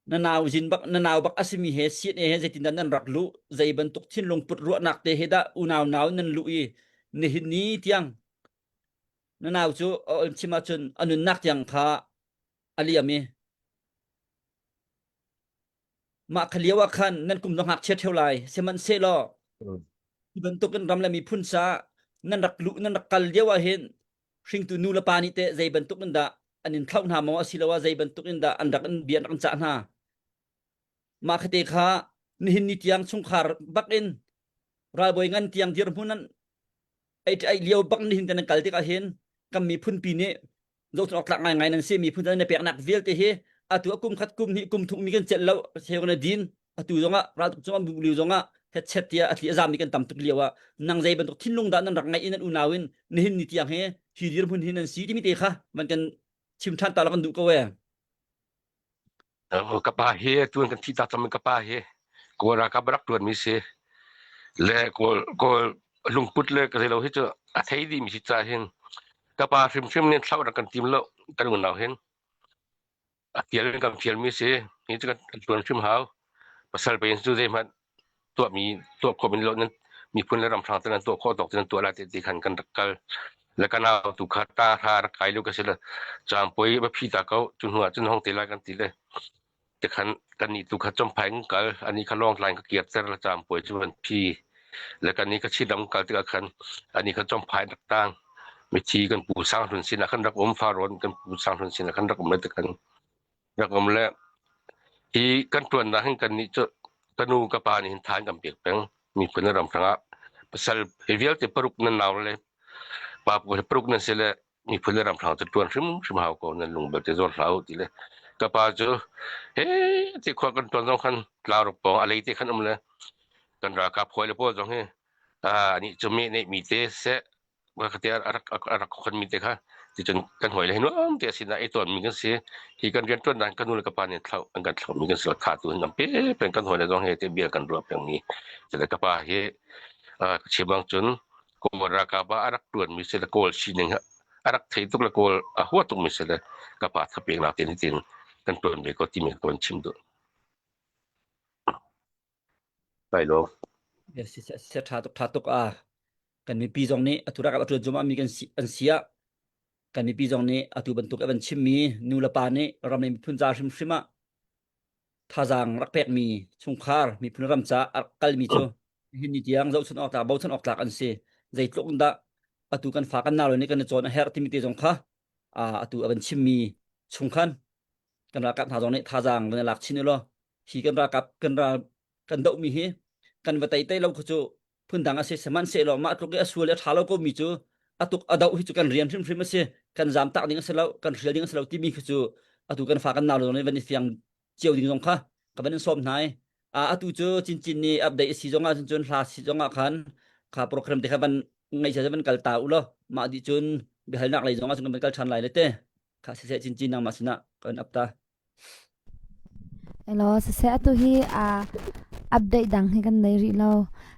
na nau zin bak na nau bak asimi he CNA he zeitindah nan rak luh zei bantuk thinlung put ruahnak te he dah unau nau nan luh i nihin ni tiang. Na nau cu a ol chim ahcun a nunnak tiang kha a liam i mah kha lio ah khan nan kum zong ngakchia ṭheo lai. Sihmanhsehlaw hi bantukin ram le miphun sa nan rak luh nan rak kal lio ah hin hringtu nu le pa nih teh zei bantuk in dah an in thlauh hna maw asiloah zei bantuk in dah an rak in bia an rak in cah hna. Mah khate kha nihin ni tiang chungkhar bak in ralbawi ngan tiang dirhmun an ei lio bak nihin kan kal tikah hin kan miphun pi nih zohchun awk tlak ngaingai nan si miphun nan peknak vialte hi atu a kum khat kum hnih kum thum mi kan celh lo cheu kan din atu zongah raltuk cung bu liu zongah hetchet tiah a thli a zam mi kan tam tuk lio ah nang zei bantuk thinlung dah nan rak ngaih in nan unau in nihin ni tiang he hi dirhmun hi nan si timi te kha van kan chim than ta la kan duh ko e. Ka pa hi tuan kan thi ta cang ka pa hi Kawl ralkap rak tuan mi si le Kawl Kawl lungput le ka zei lo hi cu a thei dih mi si ca hin ka pa hrimhrim nih thlauh rak kan tim lo kan unau hin a fial in kan fial mi si hi cu kan tuan hrim hau pasal pe in cu zeihmanh tuahmi tuah khawh min lo nan miphun le ram hrang te nan tuah khawh tawk te nan tuah lai ti khan kan rak kal le ka nau tu kha ta hra rak kai lu ka si le campoi va phi ta ko cu hnu ah cun hong te lai kan ti le te khan kan ni tu kha chomphai kan kal ani kha long line ka kiar ter la campoi cu van phi le kan ni ka chi dam kal tikah khan ani kha chomphai rak tang mithi kan pu sang hlun sin ah khan rak um faron kan pu sang hlun sin ah khan rak um le te khan rak um le hi kan ṭuannak hin kannih cu ka nu ka pa nih hin tha an kan pek peng. Miphun le ram hrangah pasal hi vialte paruk nan nau le pa pawl hi paruk nan si le miphun le ram hrang cu ṭuan hrimhrim hau ko nan lung belte zawn hlah u ti le ka pa cu he ti khua kan ṭuan zong khan tlaruk pawng a lei te khan um le kan ralkap hawi le pawl zong hi anih cu meh neih mi te seh khatia a rak a rak khonmi te kha ticun kan hawi le hi nuam te sinah i tawnmi kan si hi kan rian ṭuan dan kan nu le ka pa nih thlauh an kan thlauhmi kan si lo tha tu hin kan pe peng kan hawi le zong he te bia kan ruah pengmi cule ka pa hi ka chim bang cun kawl ralkap ah a rak ṭuanmi si le kawl sining a rak thei tuk le kawl a hua tukmi si le ka pa thapeknak te tin kan ṭuan ve ko timi ka van chim duh. Kai lo. Yes, yes, tha tuk tha tuk a kan mipi zong nih atu rak a ṭuan cuahmah mi kan si an si ah kan mipi zong nih atu bantuk a van chimmi nu le pa nih ram le miphun ca hrimhrim ah thazaang rak pekmi chungkhar miphun ram ca a rak kalmi cu nihin ni tiang zohchun awk tlak bochan awk tlak an si zeitluk in dah atu kan fa kan nau le nih kan i cawn a herh timi te zong kha atu a van chimmi chung khan kan ralkap hna zong nih thazaang van i lak chin u law hi kan ralkap kan ral kan dohmi hi kan va tei tei lo khu cu phundang a si sihmanhsehlaw mah tluk i a sual i a ṭha lo komi cu a tuk a doh hi cu kan rian hrimhrim a si kan zaam tak ding a si lo kan hrial ding a si lo timi khi cu atu kan fa kan nau zong nih van i fiang cio ding zong kha ka van in sawm hna i atu cu cincin nih update a si zong ah cun hla si zong ah khan kha program te kha van ngaih sia van kal ta u law mah dih cun biahalnak lei zong ah cun kan van kal ṭhan lai le te kha siseh cincin nangmah sinah kan up ta. Elaw siseh atu hi update dang hi kan nei rih lo.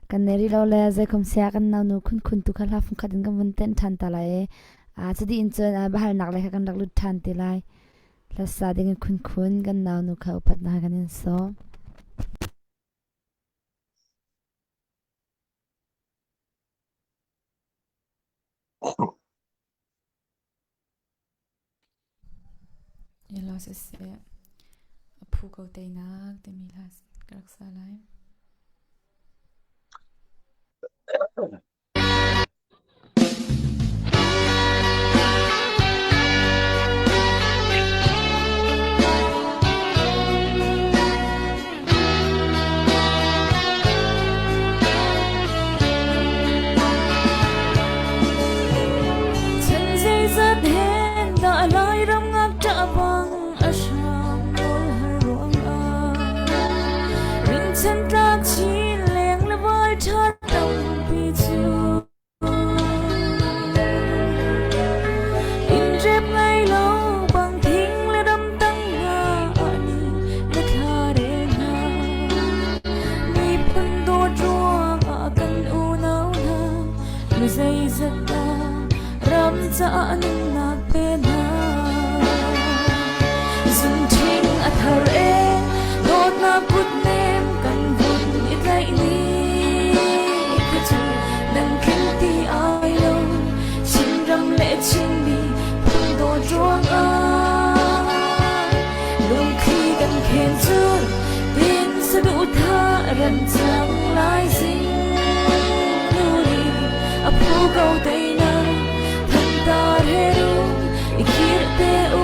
Kan nei rih lo le zeikhom sia kan naunu khunkhun tu kha hla fungkhat in kan vun tenh ṭhan ta lai i cuti in cun biahalnak lei kha kan rak lut ṭhan te lai. Hlasa ding in khunkhun kan naunu kha upatnak kan in sawm. Elaw siseh a phu ko teinak timi hla ka rak sa lai. Chan zeizat hen dah Lairam ngakṭah bang a hram nawl har ruangah rinchen tlak chin leng le vai ṭha tampi cu Innrep ngei lo bang thing le ram tang hna ah ni na thla re hna. Miphun dawt ruangah kan unau hna mi zeizat dah ram caah nunnak pe hna. Zunṭhing a thar e, dawtnak kutnem kan vun i tlaih ni kha cu nan tling ti ai lo. Chinram le Chin. Rem cang lai zing nuni a phu ko teinak thantar he rum i khir te u.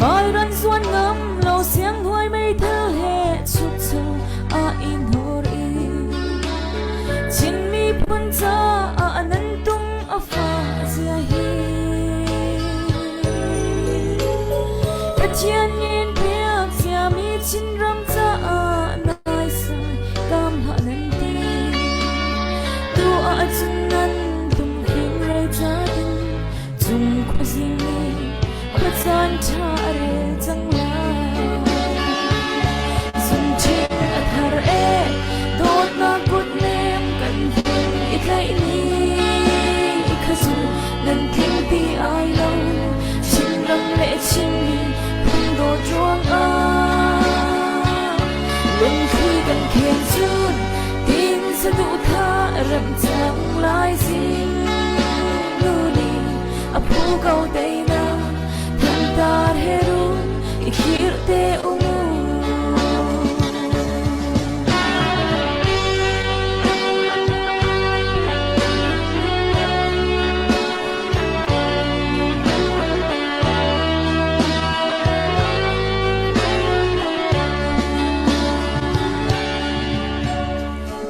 Vairan zuan ngam lo siang hnuai meithal he chukcho a in hor i Chin miphun caah nan tung a fa zia hi. Pathian in piak ciami Chinram caah naisai kam hlah nan ti. Tu ahcun nan tumhing rei ca ding cung khuazing nih khuacaan ṭha a rel cang lai. Zungṭhing a thar e, dawtnak kutnem kan hun i tlaih ni kha cu nan tling ti ai lo. Chinram le Chinmi phun dawt ruangah lungthli kan khen cun tin saduhthah remh cang lai zing nu nih a phu ko teinak thantar he run i khir te u mu.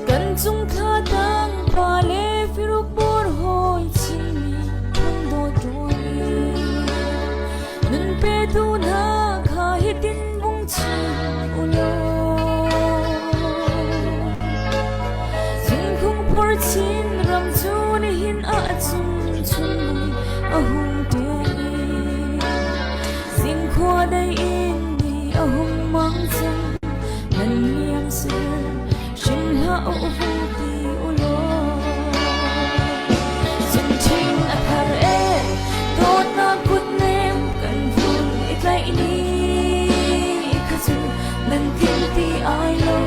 Kan cung thla tang pa le firuk bor hawi Chinmi phun dawt ruang i nun petu hna kha hitin vung chim u law. Zungkhung phor chin ram cu nihin ah cun chunmui a hung ṭial i zingkhua dei in ni a hung mang cang nan liam sel hrim hlah u vung ti u law. Zungṭhing a thar e dawtnak kutnem kan vun i tlaih ni kha cu nan tling ti ai lo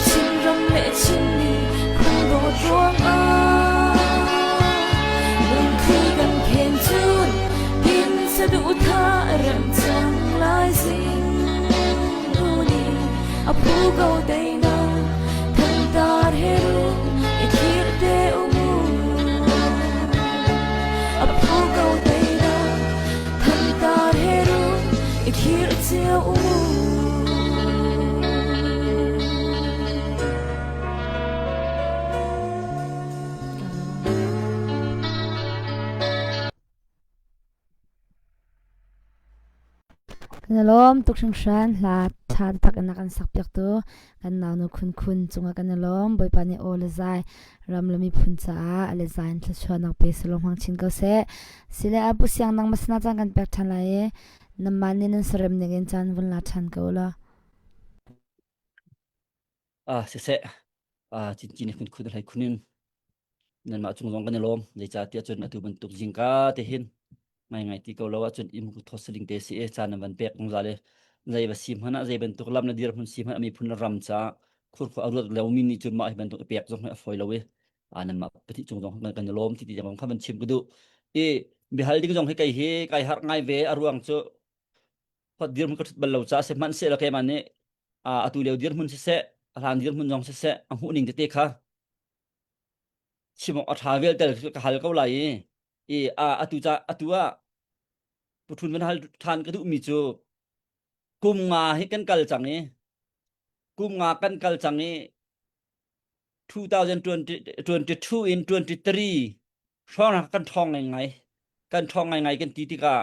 Chinram le Chinmi phun dawt ruangah lungthli kan khen cun tin saduhthah rem cang lai zing nu nih a phu ko teinak thantar he run i thlir te u mu a phu ko teinak thantar he run i thlir cio u mu. Kan i lawm tuk hringhran hla ṭha tak in a kan sakpiaktu kan naunu Khun Khun cungah kan i lawm. Bawipa nih aw le zai ram le miphun caah a le zai in thluachuahnak pe selaw hmang chin ko seh. Sile a pu siang nang masana caan kan pek ṭhan lai i namah nih nan sarem ning in caan vun la ṭhan ko law. Ah siseh ah cincin khun khun hlei khunin nanmah cung zong kan i lawm zeicahtiah cun atu bantuk zingka te hin ngai ngai ti ko lo ahcun im ku thos ling te si e caan nan van pek zungzal i zei va si hmanh ah zei bantuk lam na dir hmun si hmanh a miphun le ram ca khurkhua a ruat lomi nih cun mah hi bantuk i pek zong hi a fawi lo i a nanmah pahnih cung zong kan kan i lawm ti ti zong kha van chim ka duh i bihal ding zong hi kei hi kai harh ngai ve a ruang cu hot dirhmun ka ṭhut bal lo caah sihmanhsehlaw keimah nih atu lio dirhmun siseh a hlan dirhmun zong siseh a hmuh ning tete kha chim awk a ṭha vialte ka hal ko lai i i atu ca atu ah puṭhun van hal ṭhan ka duhmi cu kum nga hi kan kal cang i kum nga kan kal cang i 2022 in 23 hrawng kan ṭhawng ngaingai kan ṭhawng ngaingai kan ti tikah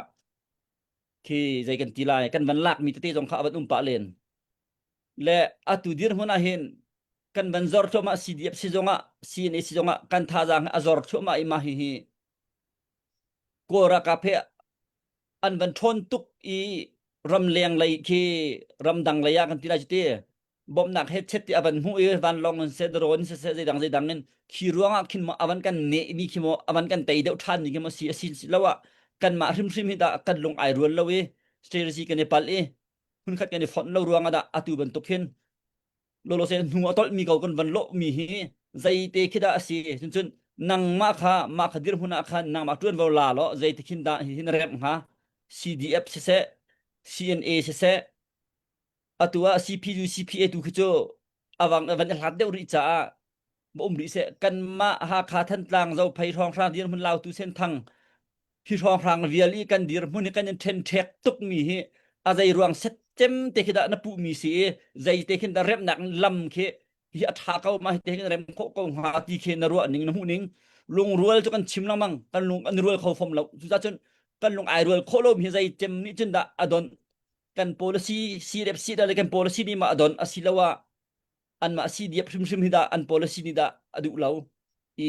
khi zei kan ti lai kan van lakmi tete zong kha a van um pah len le atu dirhmun ah hin kan van zor thluahmah CDF si zongah CNA si zongah kan thazaang a zor thluahmah i mah hihi Kawl ralkap he an van ṭhawn tuk i ramleng lei khi ramdang lei ah kan ti lai cu ti bawmhnak he chet ti a van hmuh i vanlawng in seh drone siseh zeidang zeidang in khi ruangah khin maw a van kan nehmi khi maw a van kan tei deuh ṭhan mi khi maw si a si lo ah kanmah hrimhrim hi dah kan lung ai rual lo i strategy kan i palh i hmunkhat kan i fonh lo ruangah dah atu bantuk hin lolo se hnu a tolh mi ko kan van lawh mi hi zeite khi dah a si cun nangmah kha mah kha dirhmun ah khan nangmah ṭuanvo la law zeite khin dah hi hin remh hnga CDF siseh CNA siseh. Atu ah CPU CPA tu khi cu awang van i hlat deuh rih caah ma um rih seh. Kanmah Hakha Thantlang Zophei hrawnghrang dirhmun Lautu Senthang hi hrawnghrang vial i kan dirhmun hi kan in ṭhenṭhek tukmi hi a zei ruang set cem te khi dah na puhmi si i zei te khin dah remnak lam khi hi a ṭha ko ma hi te hin rem khawh ko hnga ti khi na ruah ning na hmuh ning lungrual cu kan chim lengmang kan lung an rual kho fom lo cucaah cun kan lung ai rual khawh lo mi hi zei cem nih cun dah a don kan policy si rep si dah le kan policy nih ma a don asiloah anmah si diap hrimhrim hi dah an policy nih dah a duh lo i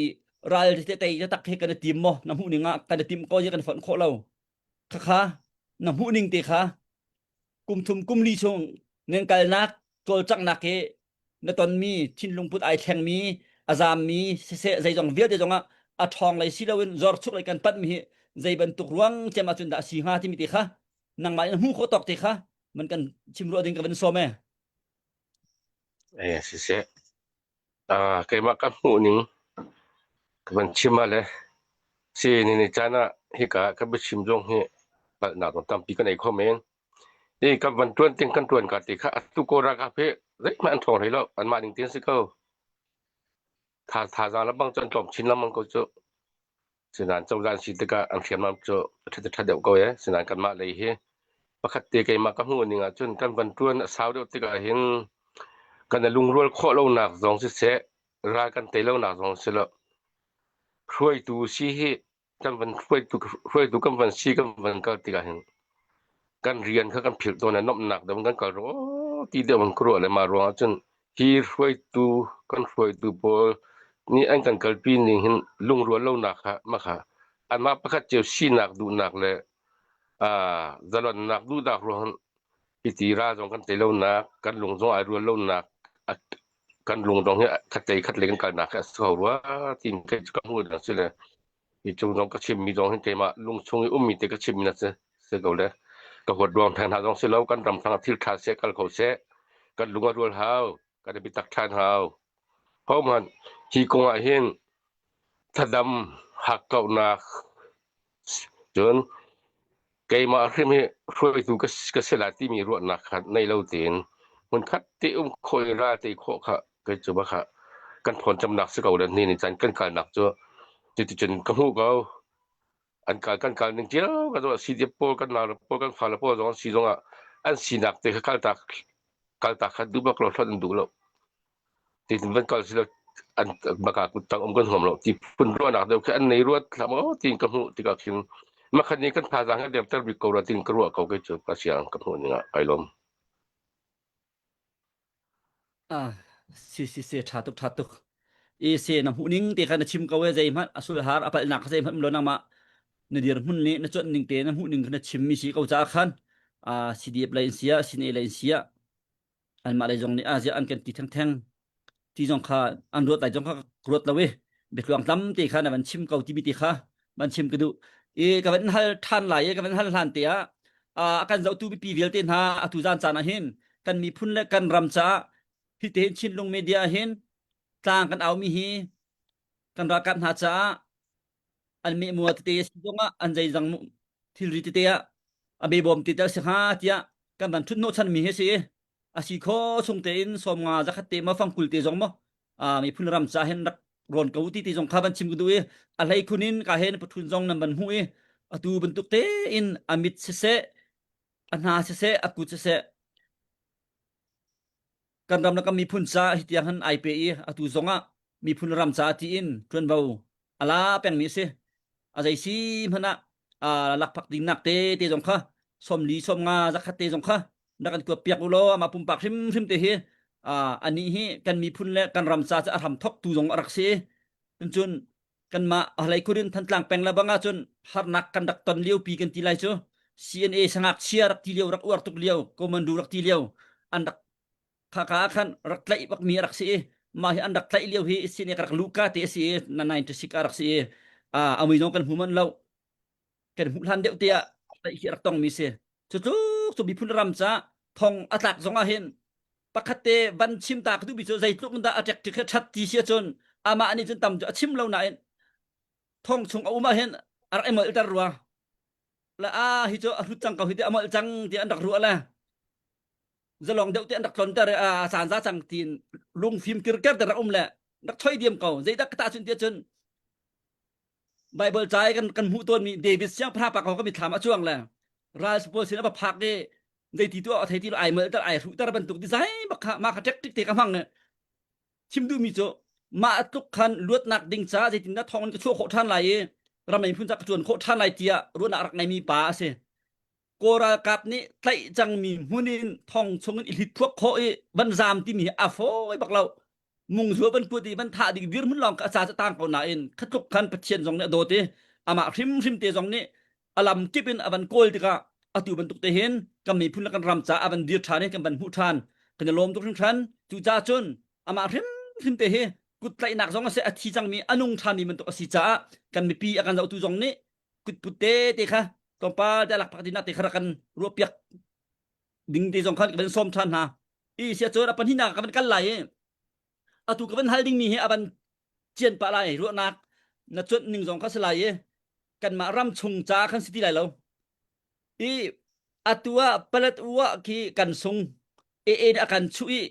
ral te tei tak he kan i tim maw na hmuh ning ah kan i tim ko je kan fonh khawh lo khakha na hmuh ning te kha kum thum kum li chung nan kalnak cawlcanghnak hi na tonmi thinlung put ai thlengmi a zammi siseh zeizong vialte zongah a ṭhawng lei si loin zor chuk lei kan panhmi hi zei bantuk ruang cem ahcun dah a si hnga timi te kha nangmah in hmu khawh tawk te kha man kan chim ruah ding ka van sawm e. Eh siseh ah keimah ka hmuh ning ka van chim ah le si ni ni caan ah hika ka biachim zong hi palhnak zong tampi ka nei kho men. Hi kan van ṭuan ting kan ṭuan ka ti kha atu Kawl ralkap hi zeihmanh an ṭhawng hlei lo. Anmah ning tein si ko. Tha thazaang le bang cu an tlawm chin lengmang ko cu. Sinain cozah an si tikah an hriamnam cu a ṭha ṭha deuh ko e. Sinain kanmah lei hi pakhat te keimah ka hmuh ning ahcun kan van ṭuan a sau deuh tikah hin kan i lungrual khawh lonak zong siseh, ral kan tei lonak zong si lo. Hruaitu si hi kan van hruaitu hruaitu kan van si kan van kal tikah hin kan rian kha kan philh tawn i nuamhnak deuh in kan kal rua ti deuh in ka ruah le mah ruangah cun hi hruaitu kan hruaitu pawl nih an kan kalpi ning hin lungrual lonak kha mah kha anmah pakhat cio sinak duhnak le aa zalonnak duhnak ruang hiti ra zong kan tei lonak kan lung zong ai rual lonak kan lung zong hi khatlei khatlei kan kalnak hi a si kho rua tiin kei cu ka hmuh dang si le hi cung zong ka chimmi zong hi keimah lung chung i ummi te ka chimmi na si si ko le ka huat ruang theng hna zong si lo kan ram thang thil ṭha seh kal kho seh kan lung a rual hau kan i biatak ṭhan hau hohmanh hi kong ah hin thadam hakkauhnak cun keimah hrim hi hruaitu ka, ka si lai timi ruahnak kha nei lo tein hmunkhat te um khawh i ral te khawh kha kei cu ba kha kan thawn camnak si ko le ni ni caan kan kalnak cu cuticun ka hmuh ko an kal kan kal ning cio ka zoh CDF pawl kan nau pawl kan fale pawl zong an si zongah an sinak te kha kaltak kaltak kha duh bak lo hlonh an duh lo Ti van kal silo an baka kut tang um kan huam lo ti phun ruahnak deuh khi an nei ruat hlah maw tiin ka hmuh tikah khin makhat ni kan thazaang hi derter bik ko rua tiin ka ruah ko kei cu ka siang ka hmuh ning ah kai lawm. Ah, si si si tha tuk tha tuk. E se na hmuh ning te kha na chim ko e zeihmanh a sulhar a palhnak kha zeihmanh um lo nangmah na dirhmun nih na cuanh ning te na hmuh ning kha na chim mi si ko caah khan ah CDF lei in sia CNA lei in sia anmah lei zong nih a ziah an kan ti thengtheng ti zong kha an ruat lai zong kha ka ruat lo i biatluang tam te kha na van chim ko timi ti kha van chim ka duh i ka van hal ṭhan lai i ka van hal hlan te ah a kan zohtu mipi vialte hna atu zan caan ah hin kan miphun le kan ram caah hi te hin Chinlung media hin tlang kan aumi hi kan ralkap hna caah an mehmua tete si zongah an zeizang thilri tete ah a bebawm te tel si hnga tiah kan van thut hnawhchan mi hi si a si kho chung tein 50 zakhat te ma fangkul te zong mo a miphun ram ca hen rak rawn ko ti ti zong kha van chim ku du i a hlei khun in ka hen pathun zong nan van hmu i atu bantuk te in a mit siseh a hna siseh a kut siseh kan ram le kan miphun ca hi tiang han ai pe i atu zong ah miphun ram ca tiin ṭuanvo a la pengmi a si. A zei si hmanh ah lakphak dingnak te te zong kha 40 50 zakhat te zong kha rak kan kuat piak u law amah pumpak hrimhrim te hi anih hi kan miphun le kan ram ca cu a hram thok tu zong a rak si. Cun kanmah hlei khurin Thantlang peng le bang ahcun harnak kan rak ton lio pi kan ti lai cu CNA sangakchia rak ti lio rak uar tuk lio commando rak ti lio an rak khaka ah khan rak tlaih bak mi rak si i mah hi an rak tlaih lio hi CNA ka rak luka te a si i na 96 a rak si i a mui zong kan hmu manh lo kan hmuh hlan deuh te ah tlaih hi rak tong mi si cu tluk cu miphun ram ca thong a tlak zong ah hin pakhat te van chim ta ka duh mi cu zeitluk in dah a ṭek ṭik ṭhat ti si ahcun amah nih cun tam cu a chim lo nain thong chung a um ah hin a rak i molhter rua la a hi cu a hrut cang ko hi ti a molh cang ti an rak ruah le. Zalong deuh te an rak tlonter i a caan za cang tiin lungfim kirker te rak um le rak choi diam ko. Zeidah ka tahchunh tiah cun Bible ca i kan kan hmuh tawnmi David siangpahrang pa ko ka mitthlam a cuang le ral pawl sin a va phak i zeiti tu a thei ti lo ai malter ai hruhter bantuk design bak kha mah kha tactic te ka hmang chim duhmi cu mah tluk khan luatnak ding ca zeitindah thawng in ka chuah khawh ṭhan lai i ram miphun ca ka ṭuan khawh ṭhan lai tiah ruahnak rak ngeimi pa a si. Kawl ralkap nih tlaih cangmi hmun in thong chungin i hlitphuak khawh i van zaam timi hi a fawi bak lo. Mungzua van kuat i van thah ding dirhmun lawng kha a ca cu tang ko nain kha tluk khan Pathian zong nih a dawt i amah hrimhrim te zong nih a lam kip in a van kawl tikah atu bantuk te hin kan miphun le kan ram caah a van dir ṭhan i kan van hmuh ṭhan kan i lawm tuk hringhran cucaah cun amah hrimhrim te hi kut tlaihnak zong a si a thi cangmi a nung ṭhanmi bantuk a si caah kan mipi a kan zohtu zong nih kutput te te kha tlawmpal te lakpak dinak te kha rak kan ruahpiak ding te zong khan kan van sawm ṭhan hna i sia cun a pahnihnak ka van kal lai i atu ka van hal dingmi hi a van cian pah lai ruahnak na cuanh ning zong kha si lai i kanmah ram chung ca khan si ti lai lo i atu ah palat u ah khi kan sung e e a kan chuh i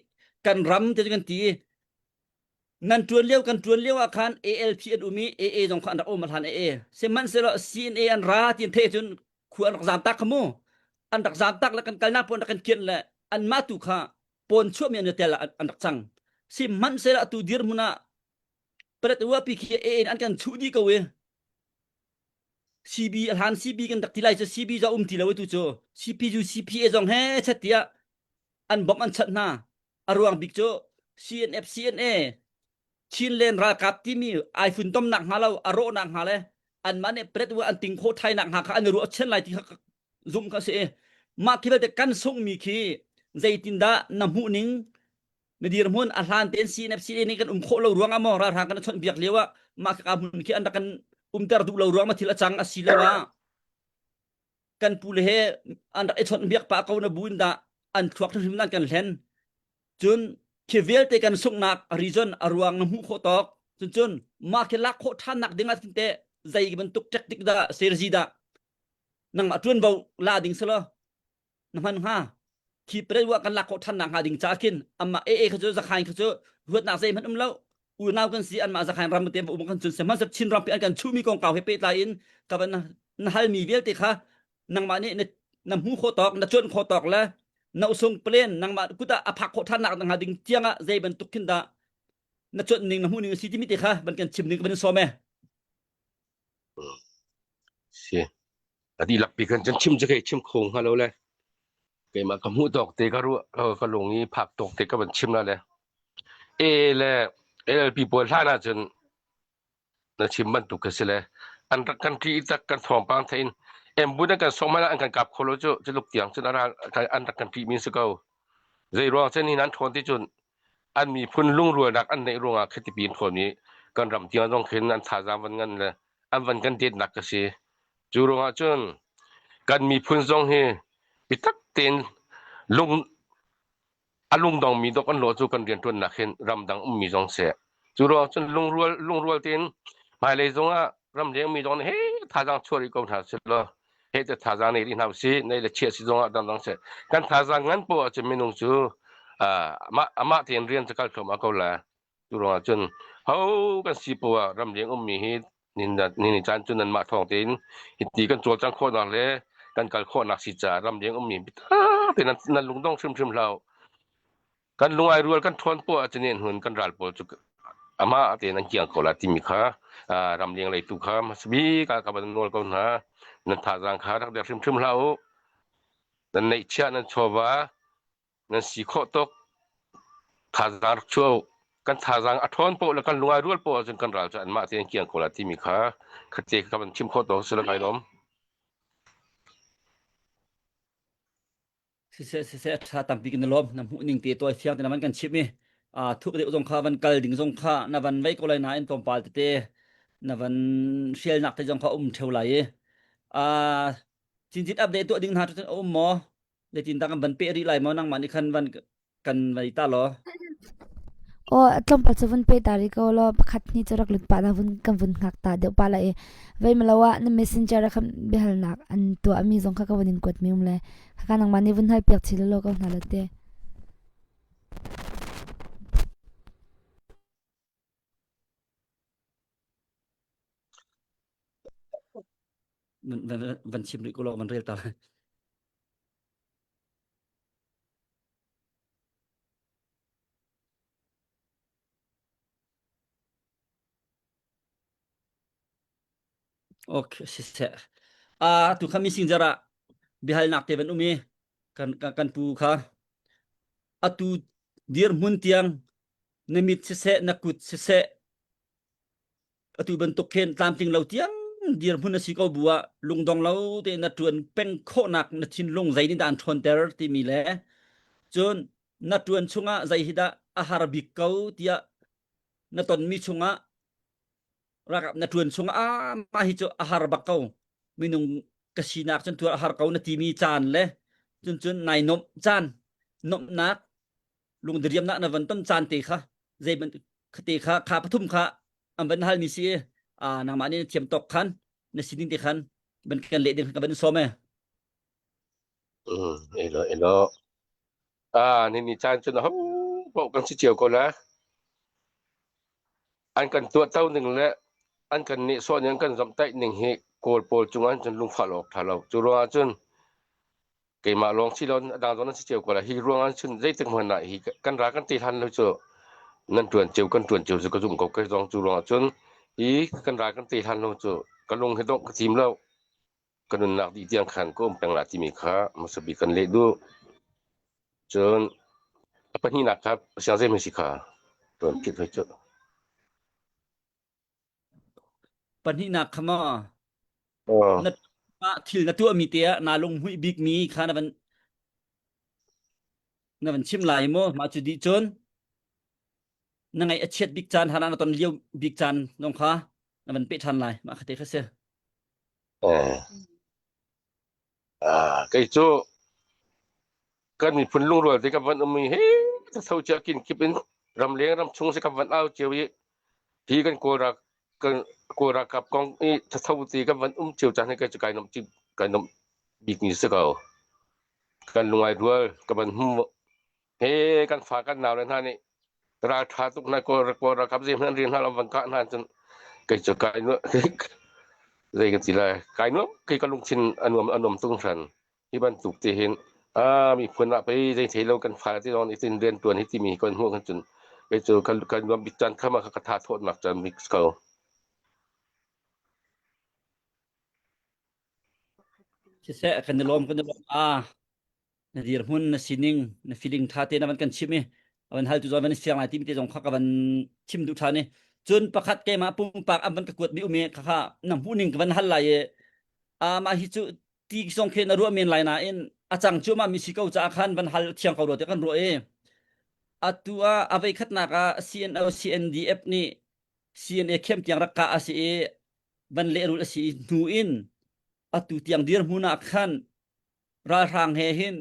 kan ram te kan ti i nan tuan lio kan tuan lio ah khan ALP an um i AA zong kha an rak um hlan AA sihmanhsehlaw CNA an ra ti an theih cun khu an rak zam tak kha mu an rak zam tak le kan kalnak pawn rak kan kian le anmah tu kha pawn chuahmi an tel an rak cang sihmanhsehlaw atu dirhmun ah palet uapi khi AA an kan chuh dih ko i CB a hlan CB kan rak ti lai cu CB za um ti lo tu cu CPU CPA zong he chat tiah an bawmh an chanh hna a ruang bik cu CNF CNA Chinland ralkap timi ai funtom nak hnga lo a rawh nak hnga le anmah nih pret an ting khawh thai nak hnga kha an i ruah chen lai ti kha zumh kha si i mah khi vialte kan sunghmi khi zeitindah na hmuh ning na dirhmun a hlan tein CNF CNA nih kan um khawh lo ruang ah maw ralhrang kan chawnh biak lio ah mah ka hmun khi an rak kan umter duh lo ruang ma thil a cang a si lo ah kan pu le he an rak i chawnh biak pah ko na bu in dah an thluak hrimhrim nan kan hlen cun khi vialte kan sunghnak reason a ruang na hmuh khawh tawk cun cun mah khi lak khawh ṭhan nak ding ah teh zei bantuk tactic dah strategy dah nangmah ṭuanvo la ding selaw na hman hnga khi pre wa kan lak khawh ṭhan nak hnga ding ca khin amah AA kha cu zakhain kha cu ruatnak zeihmanh um lo unau kan si anmah zakhain ram te um kan cun sihmanhsehlaw Chin ram pi an kan chuhmi kongkau he pehtlai in ka van na halmi vialte kha nangmah nih na na hmu khawh tawk na cuan khawh tawk le na usung plan nangmah kut ah a phak khawh ṭhan nak hnga ding tiang ah zei bantuk khin dah na cuanh ning na hmuh ning a si timi te kha van kan chim ding ka van sawm e Si. A dihlak pi khan cun chim cu kei chim kho hnga lo le. Keimah ka hmuh tawk te ka ruah ka lung i phak tawk te ka van chim la le. A le LLP pawl hlan ahcun na chim bantuk ka si le an rak kan ṭih tak kan thawngpang thein embun an kan sawm hmanh ah an kan kap kho lo cu culuk tiang cun an rak kan ṭih mi si ko. Zei ruang cun hin an ṭhawn ti cun an miphun lungrualnak an neih ruangah khitipi in ṭhawn i kan ram tiang zong khin an thazaang van ngan le an van kan detnak ka si. Cu ruangah cun kan miphun zong hi biatak tein lung a lungdongmi dok an lawh cu kan rianṭuannak hin ramdang ummi zong seh. Cu ruangah cun lungrual lungrual tein hmailei zongah ramleng mi zong nih he thazaang chuah rih ko hna seh law he te thazaang nei rih hna usih nei le chiah si zongah dangdang seh kan thazaang ngan poah ahcun minung cu amah amah tein rian cu kal thluahmah ko la Cu ruangah cun ho kan si poah ramleng ummi hi ni caan cu nanmah thawng tein hiti kan cawlcang khawhnak le kan kal khawhnak si caah ramleng ummi biatak tein nan lungdong hrimhrim hlah u. Kan lung ai rual kan ṭhawn poah ahcun in hun kan ral pawl cu amah tein an kiang ko la timi kha ramleng lei tu kha hmasa bik ah ka van nawl ko hna. Nan thazaang kha rak der hrimhrim hlah u. Nan neihchiah nan chawva nan si khawh tuk thazaang rak chuah u kan thazaang a ṭhawn poh le kan lungai rual poh ahcun kan ral cu anmah tein kiang ko la timi kha khate ka van chim khawh to si lo kai lawm siseh siseh tha tampi kan lawm na hmuh ning te tawi fiang te na van kan chim i a thuk deuh zong kha van kal ding zong kha na van vei ko lai nain tlawmpal tete na van hrialnak te zong kha um theu lai i a cincin update tuah ding hna cu a um maw Zeitindah kan van peh rih lai maw nangmah nih khan van kan vei ta law. Aw tlawmpal cu vun pe ta rih ko law pakhat hnih cu rak lut pah na vun kan vun hngak ta deuh pa la i vei malo ah na messenger ah khan biahalnak an tuah mi zong kha ka vun in kuat mi um le khaka nangmah nih vun hal piak chih law ko hna la te. Van chim rih ko law van rel ta lai. Okay, siseh. Ah, tu kha mising zara bihalnak te van um i kan kan pu kha atu dirhmun tiang na mit siseh na kut siseh atu bantuk khin tlamtling lo tiang dirhmun a si ko bu ah lungdong lo te na tuan peng khawhnak na thinlung zei nih dah an ṭhawnter timi le cun na tuan chungah zei hi dah a har bik ko tiah na tonmi chungah ralkap na ṭuan chungah ah mah hi cu a har bak ko minung ka sinak cun tuar a har ko na timi caan le cun cun nai nomh caan nomhnak lungdiriamnak na van ton caan te kha zei bantuk te kha kha pathum kha an van halmi si a nangmah nih na thiam tawk khan na sining te khan ban kan leh ding ka van sawm e Mm, elo elo. Ah, ni ni caan cun ho paoh kan si cio ko la. An kan tuahto ning le an kan nehsawh ning an kan zawmhtaih ning hi Kawl pawl cungah cun lungfah awk ṭha lo. Cu ruangah cun keimah lawng si lo a dang zong nan si cio ko lai. Hi ruangah cun zeitik hmanh ah hi kan ral kan tei hlan lo cu nan ṭuan cio kan ṭuan cio cu ka zumh ko. Kei zong cu ruangah cun hi kan ral kan tei hlan lo cu ka lung hi dongh ka tim lo. Ka nunnak dih tiang khan ka um peng lai timi kha hmasa bik kan leh duh. Cun a pahnihnak kha siang zei si kha tuan phit hoi cu. Pahnihnak kha maw Oh. na thil na tuahmi te ah naa lunghmuih bikmi kha na van na van chim lai maw mah cu dih cun na ngaih a chiat bik caan hana na ton lio bik caan zong kha na van peh ṭhan lai mah kha te kha si. Eh. Ah, kei cu kan miphun lungrual te ka van um i he tho cia kin kip in ramleng ramchung si ka van au cio i hi kan kawl rak kan kawl ralkap kong i thatho te kan van um cio caan hi kai cu kai nom kai nom bik ni si ko kan lungai rual ka van hmu he kan fa kan nau le hna nih ral tha tuk na kawl kawl ralkap zei hmanh rian hna lo van kah hna cun kei cu kai nu zei kan ti lai kai nuam kei ka lungthin anuam anuam tung hran hi bantuk te hin a miphun ah pei zei thei lo kan fa te zong nih tin rian tuan hi timi kan hmuh kan cun kei cu kan kan nuam bik caan khama ka tha thawtnak caan mix ko Siseh kan i lawm kan i lawm ah na dirhmun na sining na feeling tha te na van kan chim i van hal tu zong van siang lai timi te zong kha ka van chim duh than i cun pakhat keimah pumpak an van ka kuat mi um i kha kha na hmuh ning ka van hal lai i a mah hi cu ti zong khi na ruah men lai nain a cang cu mah mi si ko caah khan van hal thiang ko rua ti kan ruah i atu ah a vei khatnak ah CNO CNDF nih CNA khem tiang rak kah a si i van lehrul a si i hnu in atu tiang dirhmun ah khan ralhrang he hin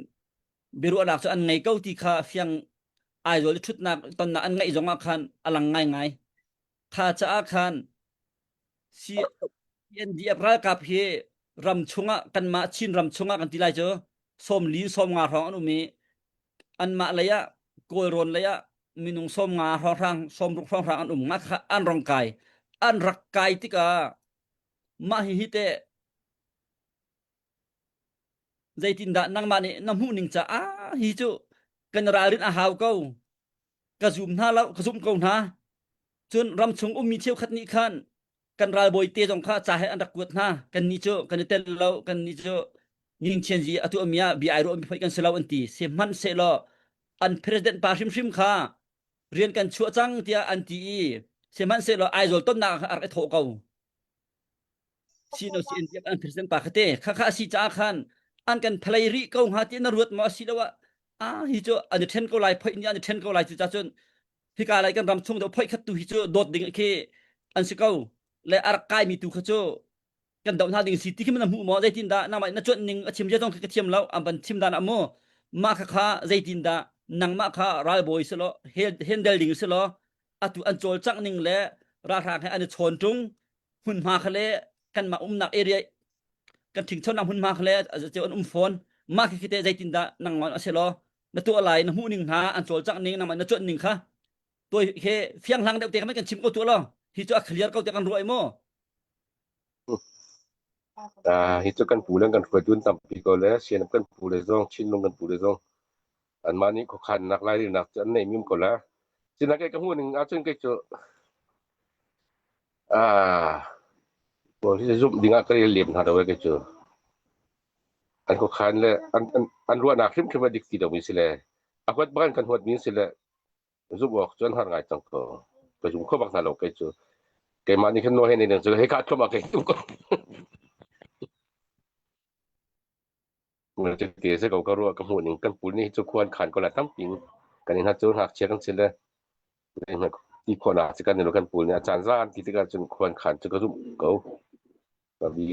biaruahnak cu an ngei ko ti kha fiang Aizawl i ṭhutnak tonnak an ngeih zongah khan a lang ngaingai. Kha caah khan CNDF ralkap hi ram chungah kanmah Chin ram chungah kan ti lai cu 40 50 hrawng an um i anmah lei ah Kawlrawn lei ah minung 50 hrawnghrang 60 hrawnghrang an um nga kha an rong kai an rak kai tikah mah hihi teh Zeitindah nangmah nih na hmuhning caah hi cu kan ralrin a hau ko. Ka zum hna lo, ka zumh ko hna. Cun ramchung ummi cheukhat nih khan kan ralbawi te zong kha ca he an rak kuat hna. Kannih cu kan i tel lo, kannih cu Ningchianzi a tuahmi ah bia ai ruahmi phoih kan si lo an ti. Sihmanhsehlaw an president pa hrimhrim kha rian kan chuah cang tiah an ti i sihmanhsehlaw Aizawl tonnak ah a rak i thawh ko. Sino si NDF an president pa kha te kha kha a si caah khan an kan phalei rih ko hnga ti na ruat maw asiloah ah hi cu an i ṭhen ko lai phoih nih an i ṭhen ko lai cu ca cun hika lai kan ram chung do phoih khat tu hi cu dawt ding khi an si ko le a rak kai mi tu kha cu kan doh hna ding si ti khi na hmuh maw zeitin dah nangmah na cuanh ning a chim zia zong khi ka thiam lo an van chim dan ah mu mah kha kha zeitin dah nangmah kha ralbawi si law handle ding si law atu an cawlcangh ning le ralhrang he an i chawn ṭung hmunhma kha le kanmah umnak area kan ṭhingchonak hmunhma kha le ceu an um fawn mah khi te zeitindah nangmah a si law. Na tuah lai na hmuh ning hna an cawlcangh ning nangmah na cuanh ning kha toi he fiang hlang deuh te kha kan chim ko tu lo hi cu a clear ko te kan ruah maw? Hi cu kan pu le kan hruaitu an tampi ko le sian kan pu le zong Chinlung kan pu le zong anmah nih khuakhannak lairelnak cu an nei mim ko la. Sinain kei ka hmuh ning ahcun kei cu ah pawl hi zumh ding ah ka rel lem hna lo e kei cu. An khuakhan le an an an ruahnak hrimhrim a dik ti lomi si le a huat bak in kan huatmi si le zumh awk cu an har ngai cang ko. Ka zum kho bak hna lo kei cu. Keimah nih khan nawl he nei ding cu hika thluahmah kei tu ko. Te se ko ka ruah ka hmuh ning kan pul nih cu khuan khan ko la tampi kan in ha cu ngakchia kan si le ti khawhnak ci kan kan pul nih a caan zan ti tikah cun khuan khan cu ka zumh ko ka bi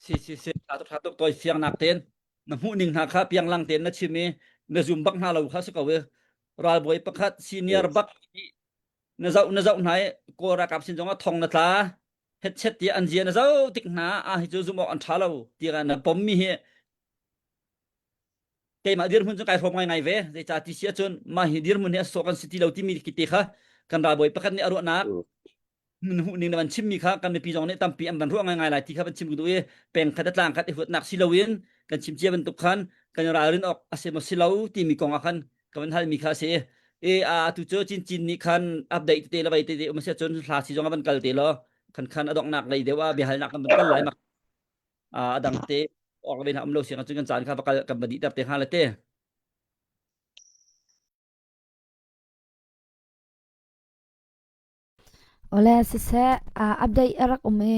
Si si si tha tuk tha tuk toi fiang nak ten na hmuh ning hna kha piang lang ten na chim i na zum bak hna lo kha si ko i ralbawi pakhat senior bak na zoh na zoh hna i kawl ralkap sin zong ah thong na tla hetchet tiah an zia na zoh tik hna ah hi cu zumh awk an ṭha lo tiah na pom mi hi keimah dirhmun cu kai hrawm ngaingai ve. Zeicah ti si ahcun mah hi dirhmun hi a sawh kan si ti lo timi te kha kan ralbawi pakhat nih a ruahnak hmuh ning na van chimmi kha kan mipi zong nih tampi an van ruah ngaingai lai ti kha van chim duh i peng khat a tlang khat i huatnak si loin kan chim cia bantuk khan kan ralrin awk a si maw si lo timi kong ah khan ka van halmi kha a si i a tu cu Cin Cin nih khan update te le vai te te um sia cun hla si zong a van kal te lo khan khan a donghnak lei deuh ah biahalnak kan van kal lai mak a dang te awk ve na um lo siang cun kan caan kha va kal kan va dih ter te hnga le te. Awle siseh, update a rak um i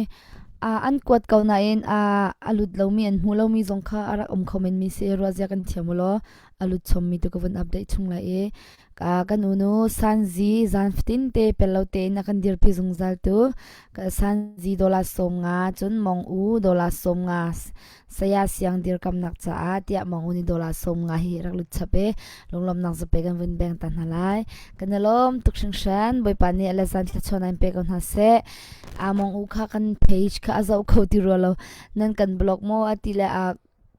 an kuat ko nain a lut lomi an hmu lomi zong kha a rak um kho menmi si. Ruahzia kan thiam u law a lut chommi tu ka vun update chung lai i kan unu Sanzi zan fatin te pel lo tein a kan dirpi zungzal tu Sanzi dollar 50 cun Mong U dollar 50 Saya Siang dirkamnak caah tiah Mong U nih dollar 50 hi rak lut chap i lunglawmnak zape kan vun beng ta hna lai. Kan i lawm tuk hringhran. Bawipa nih a le zan thluachuah in pe ko hna seh. A Mong U kha kan page kha a zoh kho ti rua lo. Nan kan blog maw a ti le a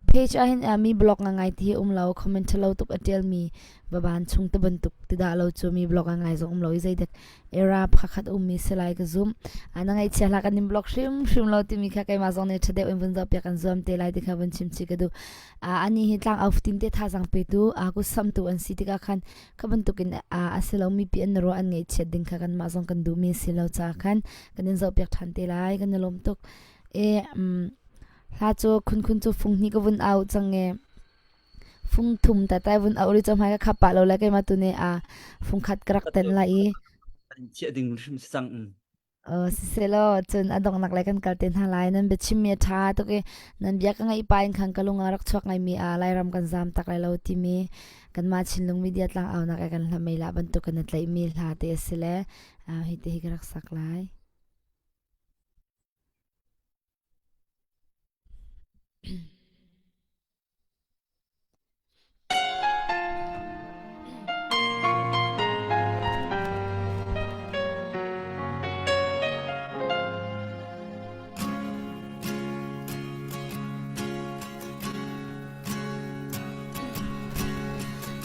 page ah hin mi blog ngai ti hi um lo comment lo tuk a tial mi baban chung te bantuk ti dah lo cu mi blog ngai zong um lo i zeidek era pakhat ummi si lai ka zumh. Na ngaihchia hlah kan in block hrimhrim lo timi kha keimah zong nih ṭha deuh in vun zohpiak kan zuam te lai ti kha vun chim chih ka duh. Ani hi tlang au fatin te thazaang petu, kut samtu an si tikah khan kha bantukin a si lo mipi an ruah an ngaihchiat ding kha kanmah zong kan duhmi si lo caah khan kan in zohpiak ṭhan te lai kan i lawm tuk. E hla cu khunkhun cu fung hnih ka vun au cang e. Fung thum tatai vun auh ri cu hmai ka khap pah lo le keimah tu nih a fung khat ka rak tenh lai i. Chiah ding hrim si cang. Siselaw cun a donghnak lei kan kal te hna lai. Nan biachimmi a ṭha tuk i nan bia ka ngaih pa in khan ka lung a rak chuak ngaimi a Lairam kan zaam tak lai lo timi kanmah Chinlung media tlang aunak i kan hla mei lah bantuk kan i tlaihmi hla te a si le hi te hi ka rak sak lai.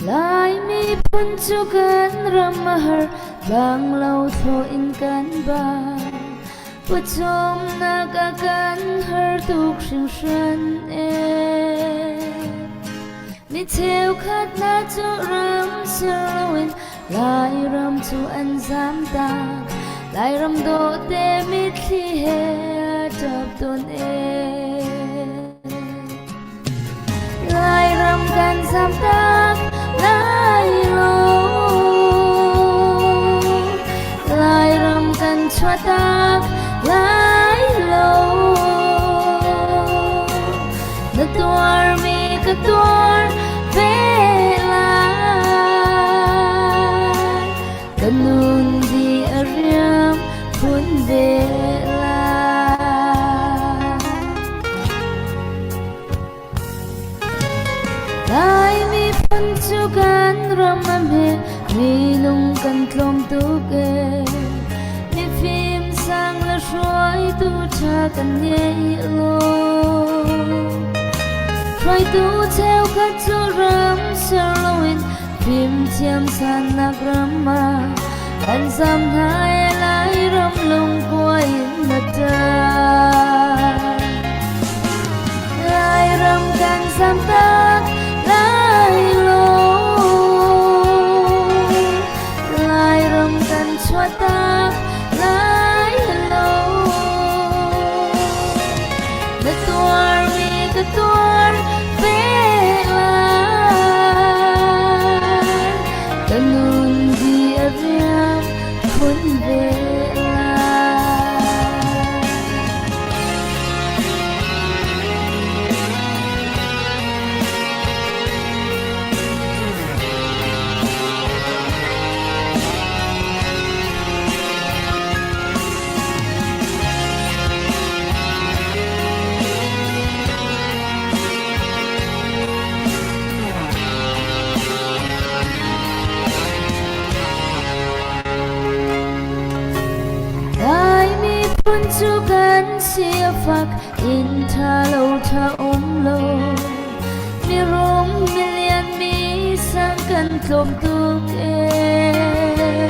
Lai miphun cu kan ram a har, tlanglo thlawh in kan ba. Pawcawmnak a kan har tuk hringhran ee. Mi cheukhat hna cu ram ser loin Lairam cu an zamtak. Lairam dawhte mitthli he a ṭap tawn ee. Lairam kan zamtak lai lo. Lairam kan chuahtak lai lo. Na tuarmi ka tuar ve lai. Ka nun di a riam phun ve lai. Lai miphun cu kan ram a hme, minung kan tlawm tuk ee. Mifim sang le hruaitu ṭha kan ngei lo. Hruaitu cheukhat cu ram ser loin fimthiam sannak ram ah an zam hna i Lairam lungkua in na ṭah. Lairam kan zam tak lai lo. Lairam kan chuahtak lai lo. Na tuarmi ka tuar ve lai. Ka nun di a riam khun ve lai. Lai miphun cu kan si a fak inn ṭha lo ṭha um lo mirum milian mi sang kan tlawm tuk ee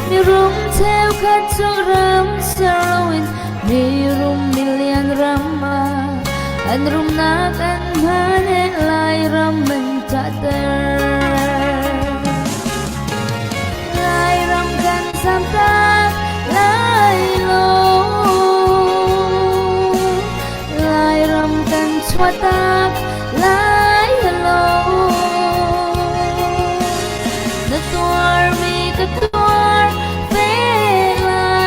mirum cheukhat cu ram ser loin mirum milian ram ah an rumnak an hman he Lairam an ṭahter Lairam kan zamtak lai lo. Lairam kan chuahtak lai lo. Na tuarmi ka tuar ve lai.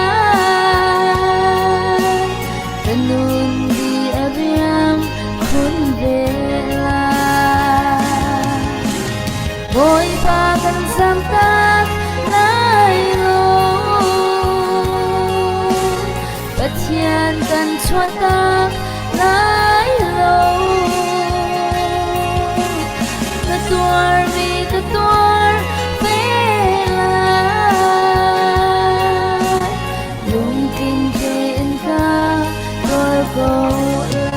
Ka nun di a riam khun ve lai. Bawipa kan zamtak lai lo. Pathian kan chuahtak lai lo. Na tuarmi ka tuar ve lai. Lungtling tein ka tuar ko lai.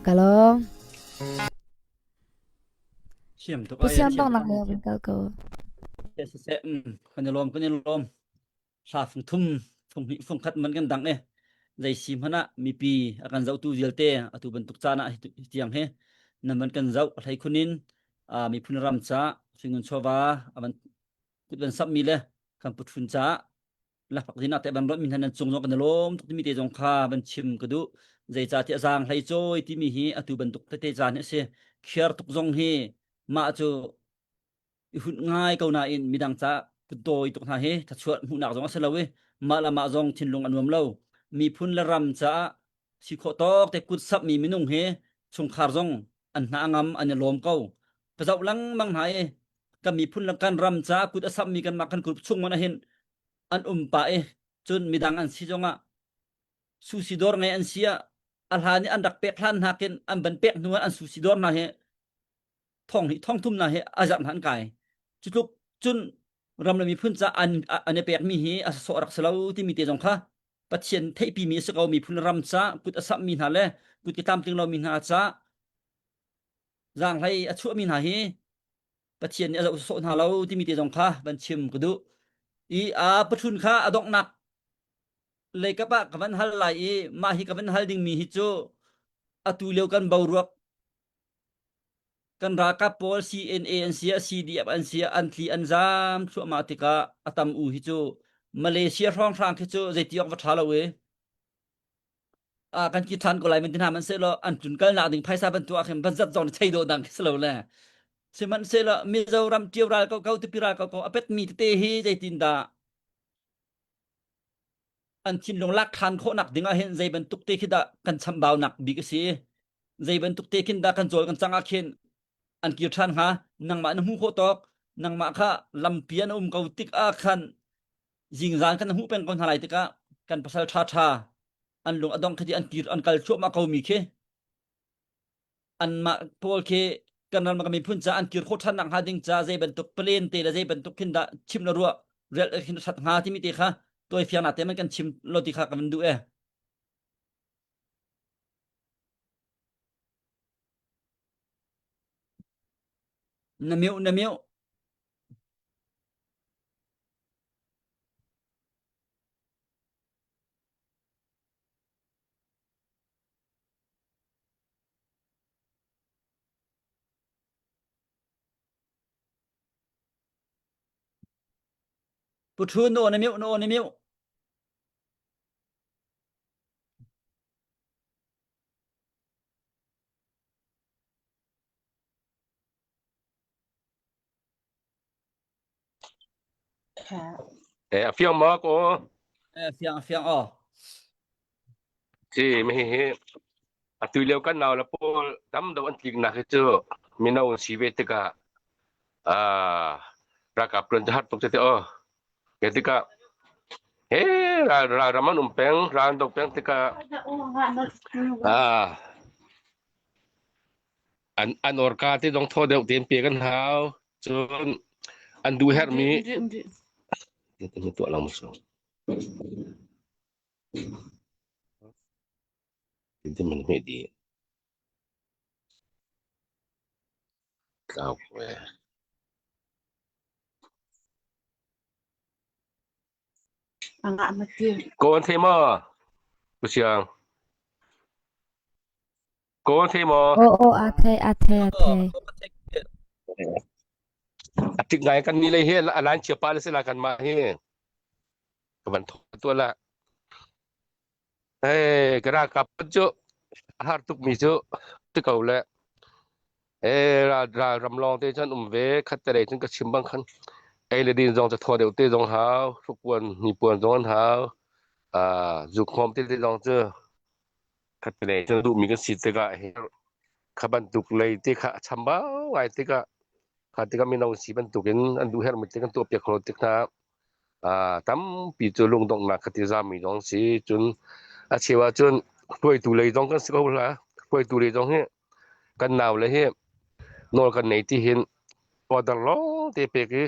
Ka lawm. Siam tuk Pu Siam bang nak le kal ko. Se kan i lawm kan i lawm. Hla fung thum fung hnih fung khat man kan dang e. Zei si hmanh ah mipi a kan zohtu vialte atu bantuk caan ah hi tiang hi nan van kan zoh hlei khunin miphun ram ca singun chawva avan kut van sammi le kan puthun ca lafak din ah te van rawt mi hna nan cung zong kan i lawm tuk timi te zong kha van chim ka duh zeicahtiah zaang hlei cawi timi hi atu bantuk tete caan hi a si khiar tuk zong hi mah cu i hunh ngai ko nain midang ca kutdawi tuk hna hi thachuah hmuhnak zong a si lo i mah le mah zong thinlung a nuam lo miphun le ram caah si khawh tawk te kut sapmi minung hi chungkhar zong an hna a ngam an i lawm ko ka zoh lengmang hna i kan miphun le kan ram caah kut a sapmi kanmah kan group chung man ahhin an um pah i cun midang an si zongah sushi dawr ngei an si ah a hlan i an rak pek hlan hna khin an van pek hnu ah an sushi dawr hna hi thong hi thong thum na hi a zarh hna an kai cu tluk cun ram le miphun ca an an i pekmi hi a sawh rak si lo timi te zong kha Pathian theihpimi a si ko miphun ram ca kut a samhmi hna le kut ke tlamtling lomi hna ca zaanghlei a chuahmi hna hi Pathian nih a zoh sawh hna lo timi te zong kha van chim ka duh i a pathun kha a donghnak leikap ah ka van hal lai i mah hi ka van hal dingmi hi cu atu lio kan boruak kan ralkap pawl CNA an si ah CDF an si ah an tli an zaam thluahmah tikah a tam u hi cu Malaysia hrawnghrang khi cu zeiti awk va ṭha lo i ah kan ki ṭhan ko lai man ti hna hmanhsehlaw an tlun kalnak ding phaisa ban tuah khin van zat zong chei dawh dang khi si lo le sihmanhsehlaw Mizoram ṭio ral ko ko tipi ral ko ko a petmi tete hi zeitin dah an thinlung lak ṭhan khawhnak ding ah hin zei bantuk te khi dah kan chambaunak bik a si zei bantuk te khin dah kan cawl kan cang ah khin an kir ṭhan hnga nangmah na hmuh khawh tawk nangmah kha lampi an um ko tik ah khan zingzan kan hmuh peng ko hna lai tikah kan pasal ṭha ṭha an lung a dong khi an kir an kal thluahmah ko mi khi anmah pawl khi Kan ram kan miphun ca an kir khawh ṭhan nak hnga ding ca zei bantuk plan te le zei bantuk khin dah chim le ruah rel khin ṭhat hnga timi te kha tawi fiangnak te man kan chim lo ti kha ka van duh e. Na mute na mute. Pu Thu no na mute no na mute. Eh, a fiang ma ko. Eh, fiang fiang aw. Si, mi hi atu lio kan nau le pawl tam do an tlik nak hi cu mino an si ve tikah ah ralkap tuan har tuk te aw. Ke tikah he ral ral ram an um peng ral an do peng tikah ah an an orka te dong thaw deuh tein pe kan hau. Cun an duh herhmi tuah lang maw Kaw an thei maw? Pu Siang. Kaw an thei maw? Aw aw a thei a thei a thei. A tik ngai kan ni lei hi a lan chia pa le si la kan mah hi. Ka van thawk tuah la. Hey, ka ralkap cu a har tukmi cu ti ko le eh ral ral ram lawng te cun um ve khat te lei cun ka chim bang khan ei le din zong ca thaw deuh te zong hau hrukpuan hnipuan zong an hau ah zukhmawm te te zong cu khat te lei cun duhmi kan si tikah hi kha bantuk lei te kha a chambau ngai tikah kha tikah mino si bantukin an duh herhmi te kan tuah piak kho tik hna Ah, tampi cu lungdonghnak kha ti zami zong si. Cun a cheu ahcun hruaitu lei zong kan si ko hla. Hruaitu lei zong hi kan nau le hi nawl kan nei ti hin order lawng te pek i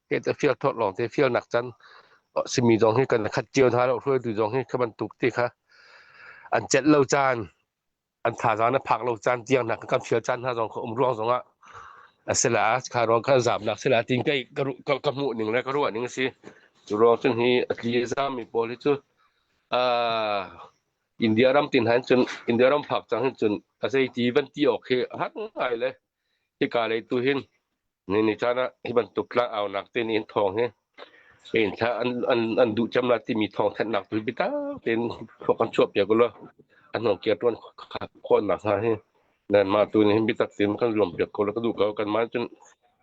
ke te fial thawt lawng te fial nak can simi zong hi kan khat cio hna lo hruaitu zong hi kha bantuk ti kha an celh lo caan an thazaang na phak lo caan tiang hna kan fial caan hna zong kha um ruang zongah a si la kha ruang kha zamnak si la tin kai ka ka, ka hmuh ning le ka ruah ning si cu ruang cun hi a tli zami pawl hi cu uh, India ram tin han cun India ram phak cang hin cun a zei ti van ti awk hi har ngai le hika lei tu hin Ni ni caan ah hi bantuk tlang aunak te nih hin thawng hi in thla an an an duh cem la timi thawng thanhnak tu bitak tein thluak kan chuah piak ulaw an hong kir tuan khawhnak hnga hi nan mah tu nih hin bitak tein kan zuam piak ko la ka duh ko kan mah cun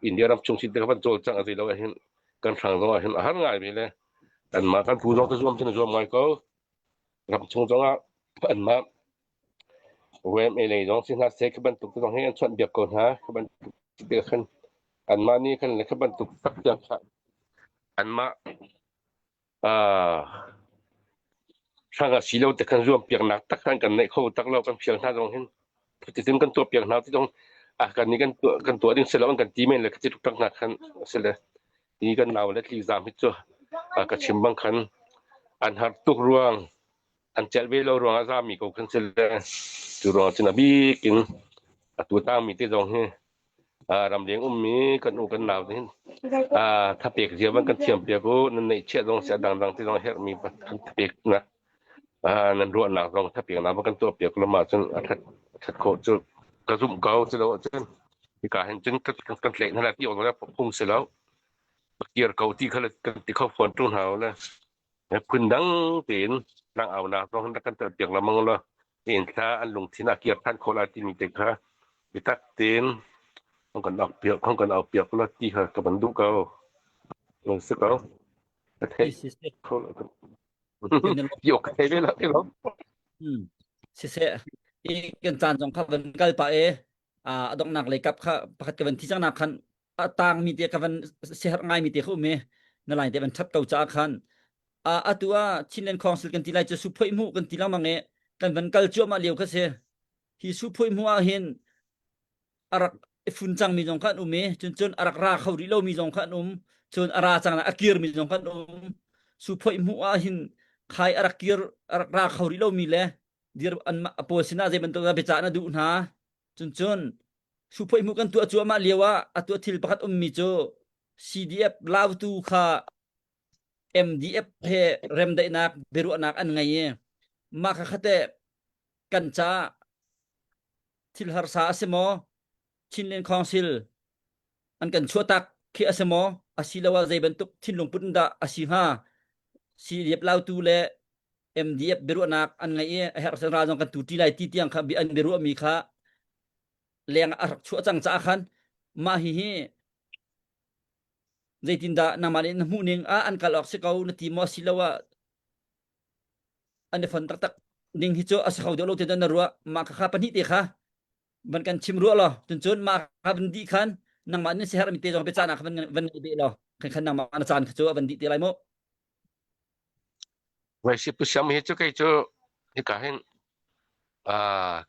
India ram chung si te ka van cawl cang a si lo ah hin kan hrang zong ah hin a har ngai mi le kan mah kan phu zong te zuam cun zuam ngai ko ram chung zong ah an mah YMA lei zong si hna seh khi bantuk zong hi an chawnh biak ko hna khi bantuk te khan anmah nih khan le khi bantuk tak tiang kha anmah uh, hrang a si lo te khan zuam piaknak tak khan kan neih kho tak lo kan fial hna zong hin cutin kan tuah piak hna ti zong ah kan nih kan tuah kan tuah ding si lo an kan ti men le khi tuk tak hna khan si le ti kan nau le tli zam hi cu ka chim bang khan an har tuk ruang an celh ve lo ruangah zami ko khan si le cu ruang cun a bik in atu tangmi te zong hi ramleng ummi kan u kan nau te hin thapek zia van kan thiam piak u nan neih chiah zong si a dangdang te zong herhmi kan thapek nak nan ruahnak zong thapek nak van kan tuah piak lo ma cun a that that khawh cu ka zumh ko cu lo cun hika hin cun kan tlaih hna la ti awk phung si lo kir ko ti kha kan ti kho fawn ṭung hna le Phundang tein tlangaunak zong rak kan telpiak lengmang law nihin thla an lungthin ah kir ṭhan khawh lai timi te kha biatak tein hong kan auh piak hong kan auh piak law ti kha ka van duh ko. Nan si ko. Ka theih kho lo. Ti awk ka thei ve lo ti lo. Hmm. Siseh, i kan caan zong kha van kal pah e a donghnak lei kap kha pakhat ka van thi cang nak khan a tangmi te ka van siaherh ngaimi te kha um i na line te van that ko caah khan a atu ah Chinland Council kan ti lai cu suphoih hmuh kan ti lengmang i kan van kal cuahmah lio kha si hi suphoih hmuh ah hin a rak. i fun cangmi zong kha an um i cun cun a rak ra kho rih lomi zong kha an um cun a ra cang a kirmi zong kha an um su phoih hmuh ah hin khai a rak kir a rak ra kho rih lomi le dir an pawl sinah zei bantuk dah biacah na duh hna cun cun su phoih hmuh kan tuah cuahmah lio ah a tuah thil pakhat ummi cu CDF lautu kha MDF he remdaihnak biaruahnak an ngei i mah kha khate kan ca thil harsa a si maw Chinland Council an kan chuahtak khi a si maw asiloah zei bantuk thinlung put in dah a si hnga CDF lautu le MDF biaruahnak an ngeih i a herh ral zong kan tu ṭi lai ti tiang kha an biaruahmi kha leng ah a rak chuah cang caah khan mah hi hi zeitindah nangmah nih na hmuh ning ah an kal awk si ko na ti maw asiloah an i fon taktak ning hi cu a si kho deuh lo ti na ruah mah kha pahnih te kha van kan chim ruah law cun cun mah kha van dih khan nangmah nih siherh mi te zong biacahnak kha van van ngei beh law khan khan nangmah na caan kha cu a van dih te lai mu Vai si pu siam hi cu kei cu hika hin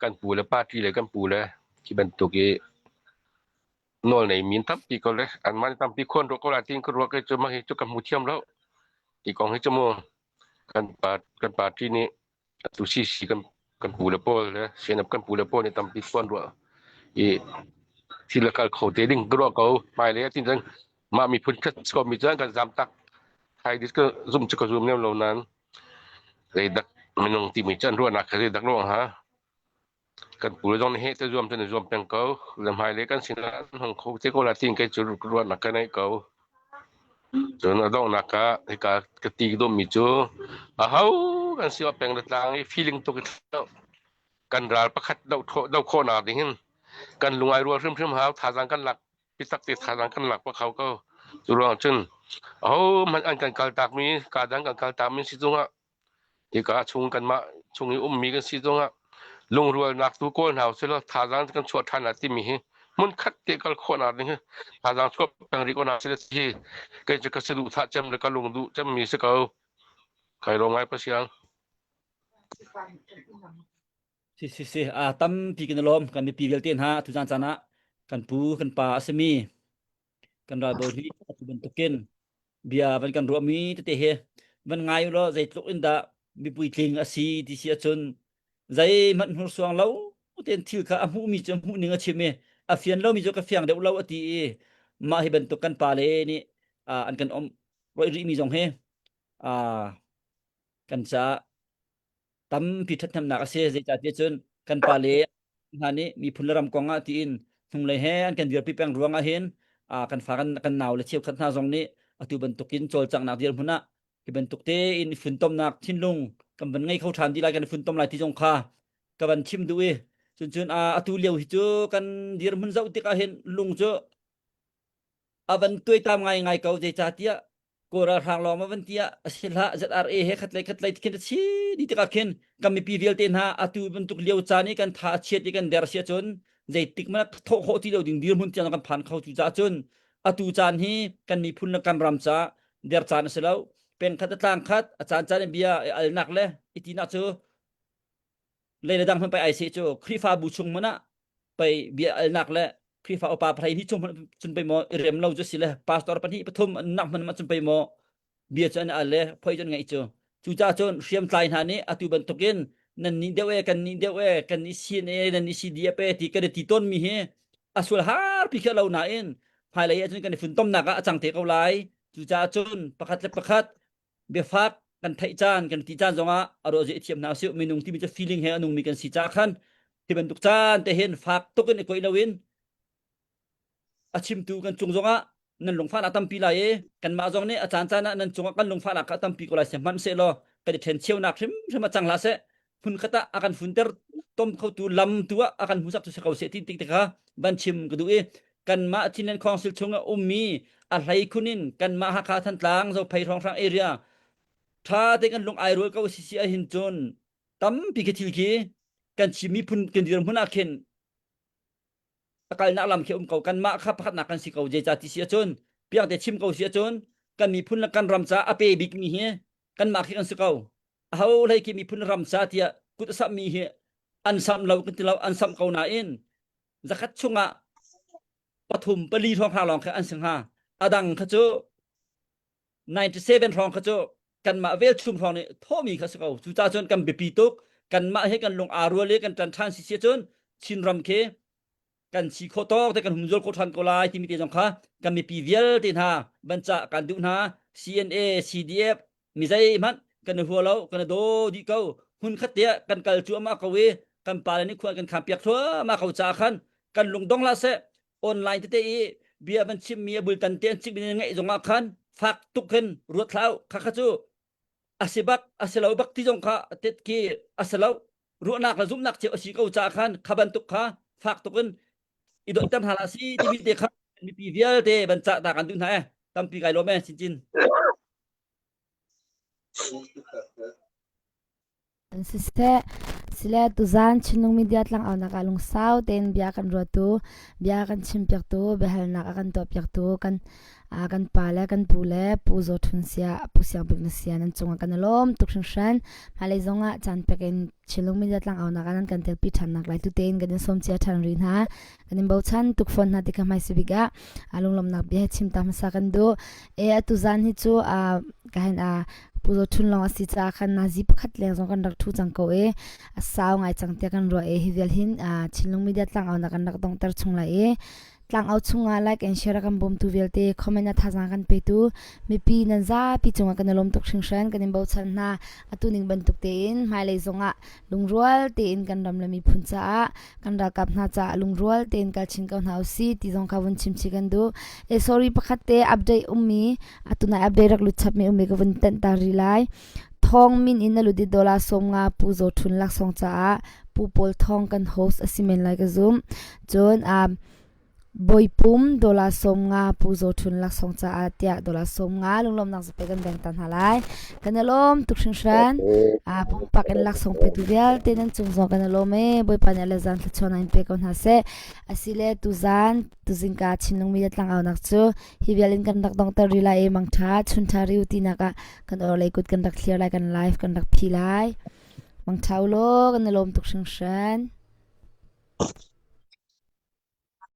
kan pu le party le kan pu le khi bantuk i nawl nei min tampi ko le anmah nih tampi khuan ruah ko lai tiin ka ruah kei cu mah hi cu ka hmu thiam lo ti kong hi cu mu kan pa kan party nih atu CC kan kan pu le pawl le CNF kan pu le pawl nih tampi khuan ruah i thil le kal kho te ding ka ruah ko hmailei ah tin cun mah miphun khat ko mi cun kan zam tak thai dis ka zum cu ka zum nem lo nan zeidak minung timi cun ruahnak kha zeidak ruang ha Kan pu le zong nih heh te zuam cun i zuam peng ko. Le hmailei kan sinah an hung kho te ko lai tiin kei cu ruahnak ka nei ko. Cun a donghnak ah hika ka ti dawmmi cu aho kan si peng le tlang i feeling tuk i kan ral pakhat do do khawhnak ding hin kan lungai rual hrimhrim hau thazaang kan lak bitak te thazaang kan lak pa kho ko. Cu ruang cun aho hmanh an kan kaltakmi ka dang kan kaltakmi si zongah Hika chung kanmah chung i ummi kan si zongah lungrualnak tu kawl hna usih law thazaang kan chuah ṭhan lai timi hi hmunkhat te kal khawhnak ding hi thazaang chuah peng rih ko hna sih hi kei cu ka saduhthah cem le ka lung duh cemmi si ko. Kai lawm ngai pasiang. Si si si a tampi kan i lawm kan mipi vialte hna tuzan caan ah kan pu kan pa a simi kan ralbawi nih atu bantukin bia van kan ruahmi tete hi van ngai u law zeitluk in dah mipui tling a si ti si ahcun zeihmanh hnursuang lo tein thil kha a hmuhmi cu hmuh ning a chim i a fian lomi cu ka fiang deuh lo a ti i mah hi bantuk kan pale nih an kan om roi rihmi zong hi kan caah tampi ṭhathnemnak a si. Zeicahtiah cun kan pale hna nih miphun le ram kong ah tiin hnunglei he an kan dirpi peng ruang ah hin kan fa kan, kan nau le cheukhat hna zong nih atu bantukin cawlcanghnak dirhmun ah hi bantuk tein i funtomnak thinlung kan van ngei kho ṭhan ti lai kan i funtom lai ti zong kha ka van chim duh i cun cun atu lio hi cu kan dirhmun zoh tikah hin lung cu a van tuaitam ngaingai ko zeicahtiah Kawl ralhrang lawng ma van ti ah a si hlah ZRA he khat lei khat lei khin a chi di tikah khin kan mipi vialte hna atu bantuk lio caan i kan tha a chiat i kan der si ahcun zeitik hmanh thawh khawh ti lo ding dirhmun tiang kan phan kho cu caah cun atu caan hi kan miphun le kan ram ca der caan a si lo peng khat a tlang khat a caan caan in bia i alnak le i tinak cu lei le dang hmanh pei ai seh cu Khrihfabu chung hmanh ah pei bia alnak le Khrihfa upa pahnih hi chung hmanh cun pei maw i rem lo cu si le pastor pahnih pathum an nak hmanh cun pei maw bia cu an al le phoi cu an ngaih cu cucaah cun hriamtlai hna nih atu bantukin nan nih deuh e kan nih deuh e kan nih CNA nan nih CDF e ti kan i ti tawn mi hi a sual har pi khi lo nain hmailei ah cun kan i funtomnak ah a cang te ko lai cucaah cun pakhat le pakhat biafak kan theih caan kan ti caan zongah a rawh i thiam hna usih minung timi cu feeling he a nungmi kan si ca khan hi bantuk caan te hin fak tuk in i koih loin a chimtu kan cung zongah nan lungfahnak tampi lai i kanmah zong nih a caan caan ah nan cungah kan lungfahnak kha tampi ko lai sihmanhsehlaw kan i ṭhen cheunak hrimhrim a cang hlah seh hmun khat ah a kan funter tom khotu lam tu ah a kan hmuhsak tu si ko seh ti tik kha van chim ka duh i kanmah Chinland Council chung a ummi a hlei khun in kanmah Hakha Thantlang Zophei hrawnghrang area tha te kan lung ai rual ko si si ahhin cun tampi khi thil khi kan Chin miphun kan dirhmun ah khin a kalnak lam khi um ko kanmah kha pakhatnak kan si ko zeicah ti si ahcun piang te chim ko si ahcun kan miphun le kan ram ca a pe bikmi hi kanmah khi kan si ko aho hlei khi miphun ram ca tiah kut a sammi hi an sam lo kan ti lo an sam ko nain zakhat chungah. Pathum pali hrawng hrang lawng kha an si hnga. A dang kha cu 97 hrawng kha cu kanmah velchum hrawng nih thawhmi kha si ko. Cucaah cun kan biapi tuk. Kanmah he kan lung aa rual i kan ṭan ṭhan si si cun Chinram khi kan si khawh tawk te kan humzual khawh ṭhan ko lai timi te zong kha kan mipi vialte hna ban cah kan duh hna. CNA, CDF, mi zeihmanh kan i hua lo, kan i daw dih ko. Hmun khat te ah kan kal cuahmah ko i kan pale nih khua kan khan piak thluahmah ko caah khan kan lungdong hlah seh. Online tete i bia van chimmi a bultan te an chimmi nan ngaih zongah khan fak tuk hin ruat hlah u. Khakha cu a si bak a si lo bak ti zong kha tet khi a si lo. Ruahnak le zumhnak cio a si ko caah khan kha bantuk kha fak tuk in i donhter hna hlah si timi te kha mipi vialte van cah ta kan duh hna e. Tampi kai lawm e chinchin. Siseh, sile tuzaan Chinlung Media tlangaunak ah lungsau tein bia kan ruattu, bia kan chimpiaktu, biahalnak a kan tuahpiaktu kan kan pa le kan pu le Pu Zaw Htun Sia, Pu Siang Bik na sia nan cungah kan i lawm tuk hringhran. Hmailei zongah caan pek in Chinlung Media tlangaunak ah nan kan telpi ṭhan nak lai tu tein kan in sawm cia ṭhan rih hna. Kan in bochan tuk fawn hna ti kha hmaisi bik ah lunglawmhnak bia he chim ta hmasa kan duh. E atu zan hi cu ka hen a Pu Zaw Htun lawng a si caah khan nazi pakhat leng zong kan rak ṭhu cang ko i a sau ngai cang tiah kan ruah i hi vial hin Chinlung Media tlangaunak kan rak donghter chung lai i tlangau chungah like and share a kan bawmtu vialte comment a thazaang kan petu mipi nan zapi cungah kan i lawm tuk hringhran kan in bochan hna atu ning bantuk tein hmailei zongah lungrual tein kan ram le miphun caah kan ralkap hna caah lungrual tein kal chin ko hna usih ti zong kha vun chim chih kan duh. E sorry pakhat te update ummi atunai update rak lut chapmi ummi ka vun tenh ta rih lai. Thong min in na lut i dollar 50 Pu Zaw Htun laksawng caah Pu Paul Thong kan host a si men lai ka zum. Cun um, Bawipum dollar 50 Pu Zaw Htun laksawng caah tiah dollar 50 lunglawmhnak zape kan beng ta hna lai. Kan i lawm tuk hringhran. Ah pumpak in laksawng petu vialte nan cung zong kan i lawm e. Bawipa nih le zan thluachuah in pe ko hna seh. Asile tuzan tuzingka Chinlung Media tlangaunak cu hi vial in kan rak dongter rih lai e mangtha chuntha riu tinak ah kan orlei kut kan rak thlir lai kan live kan rak phi lai. Mangtha u law kan i lawm tuk hringhran.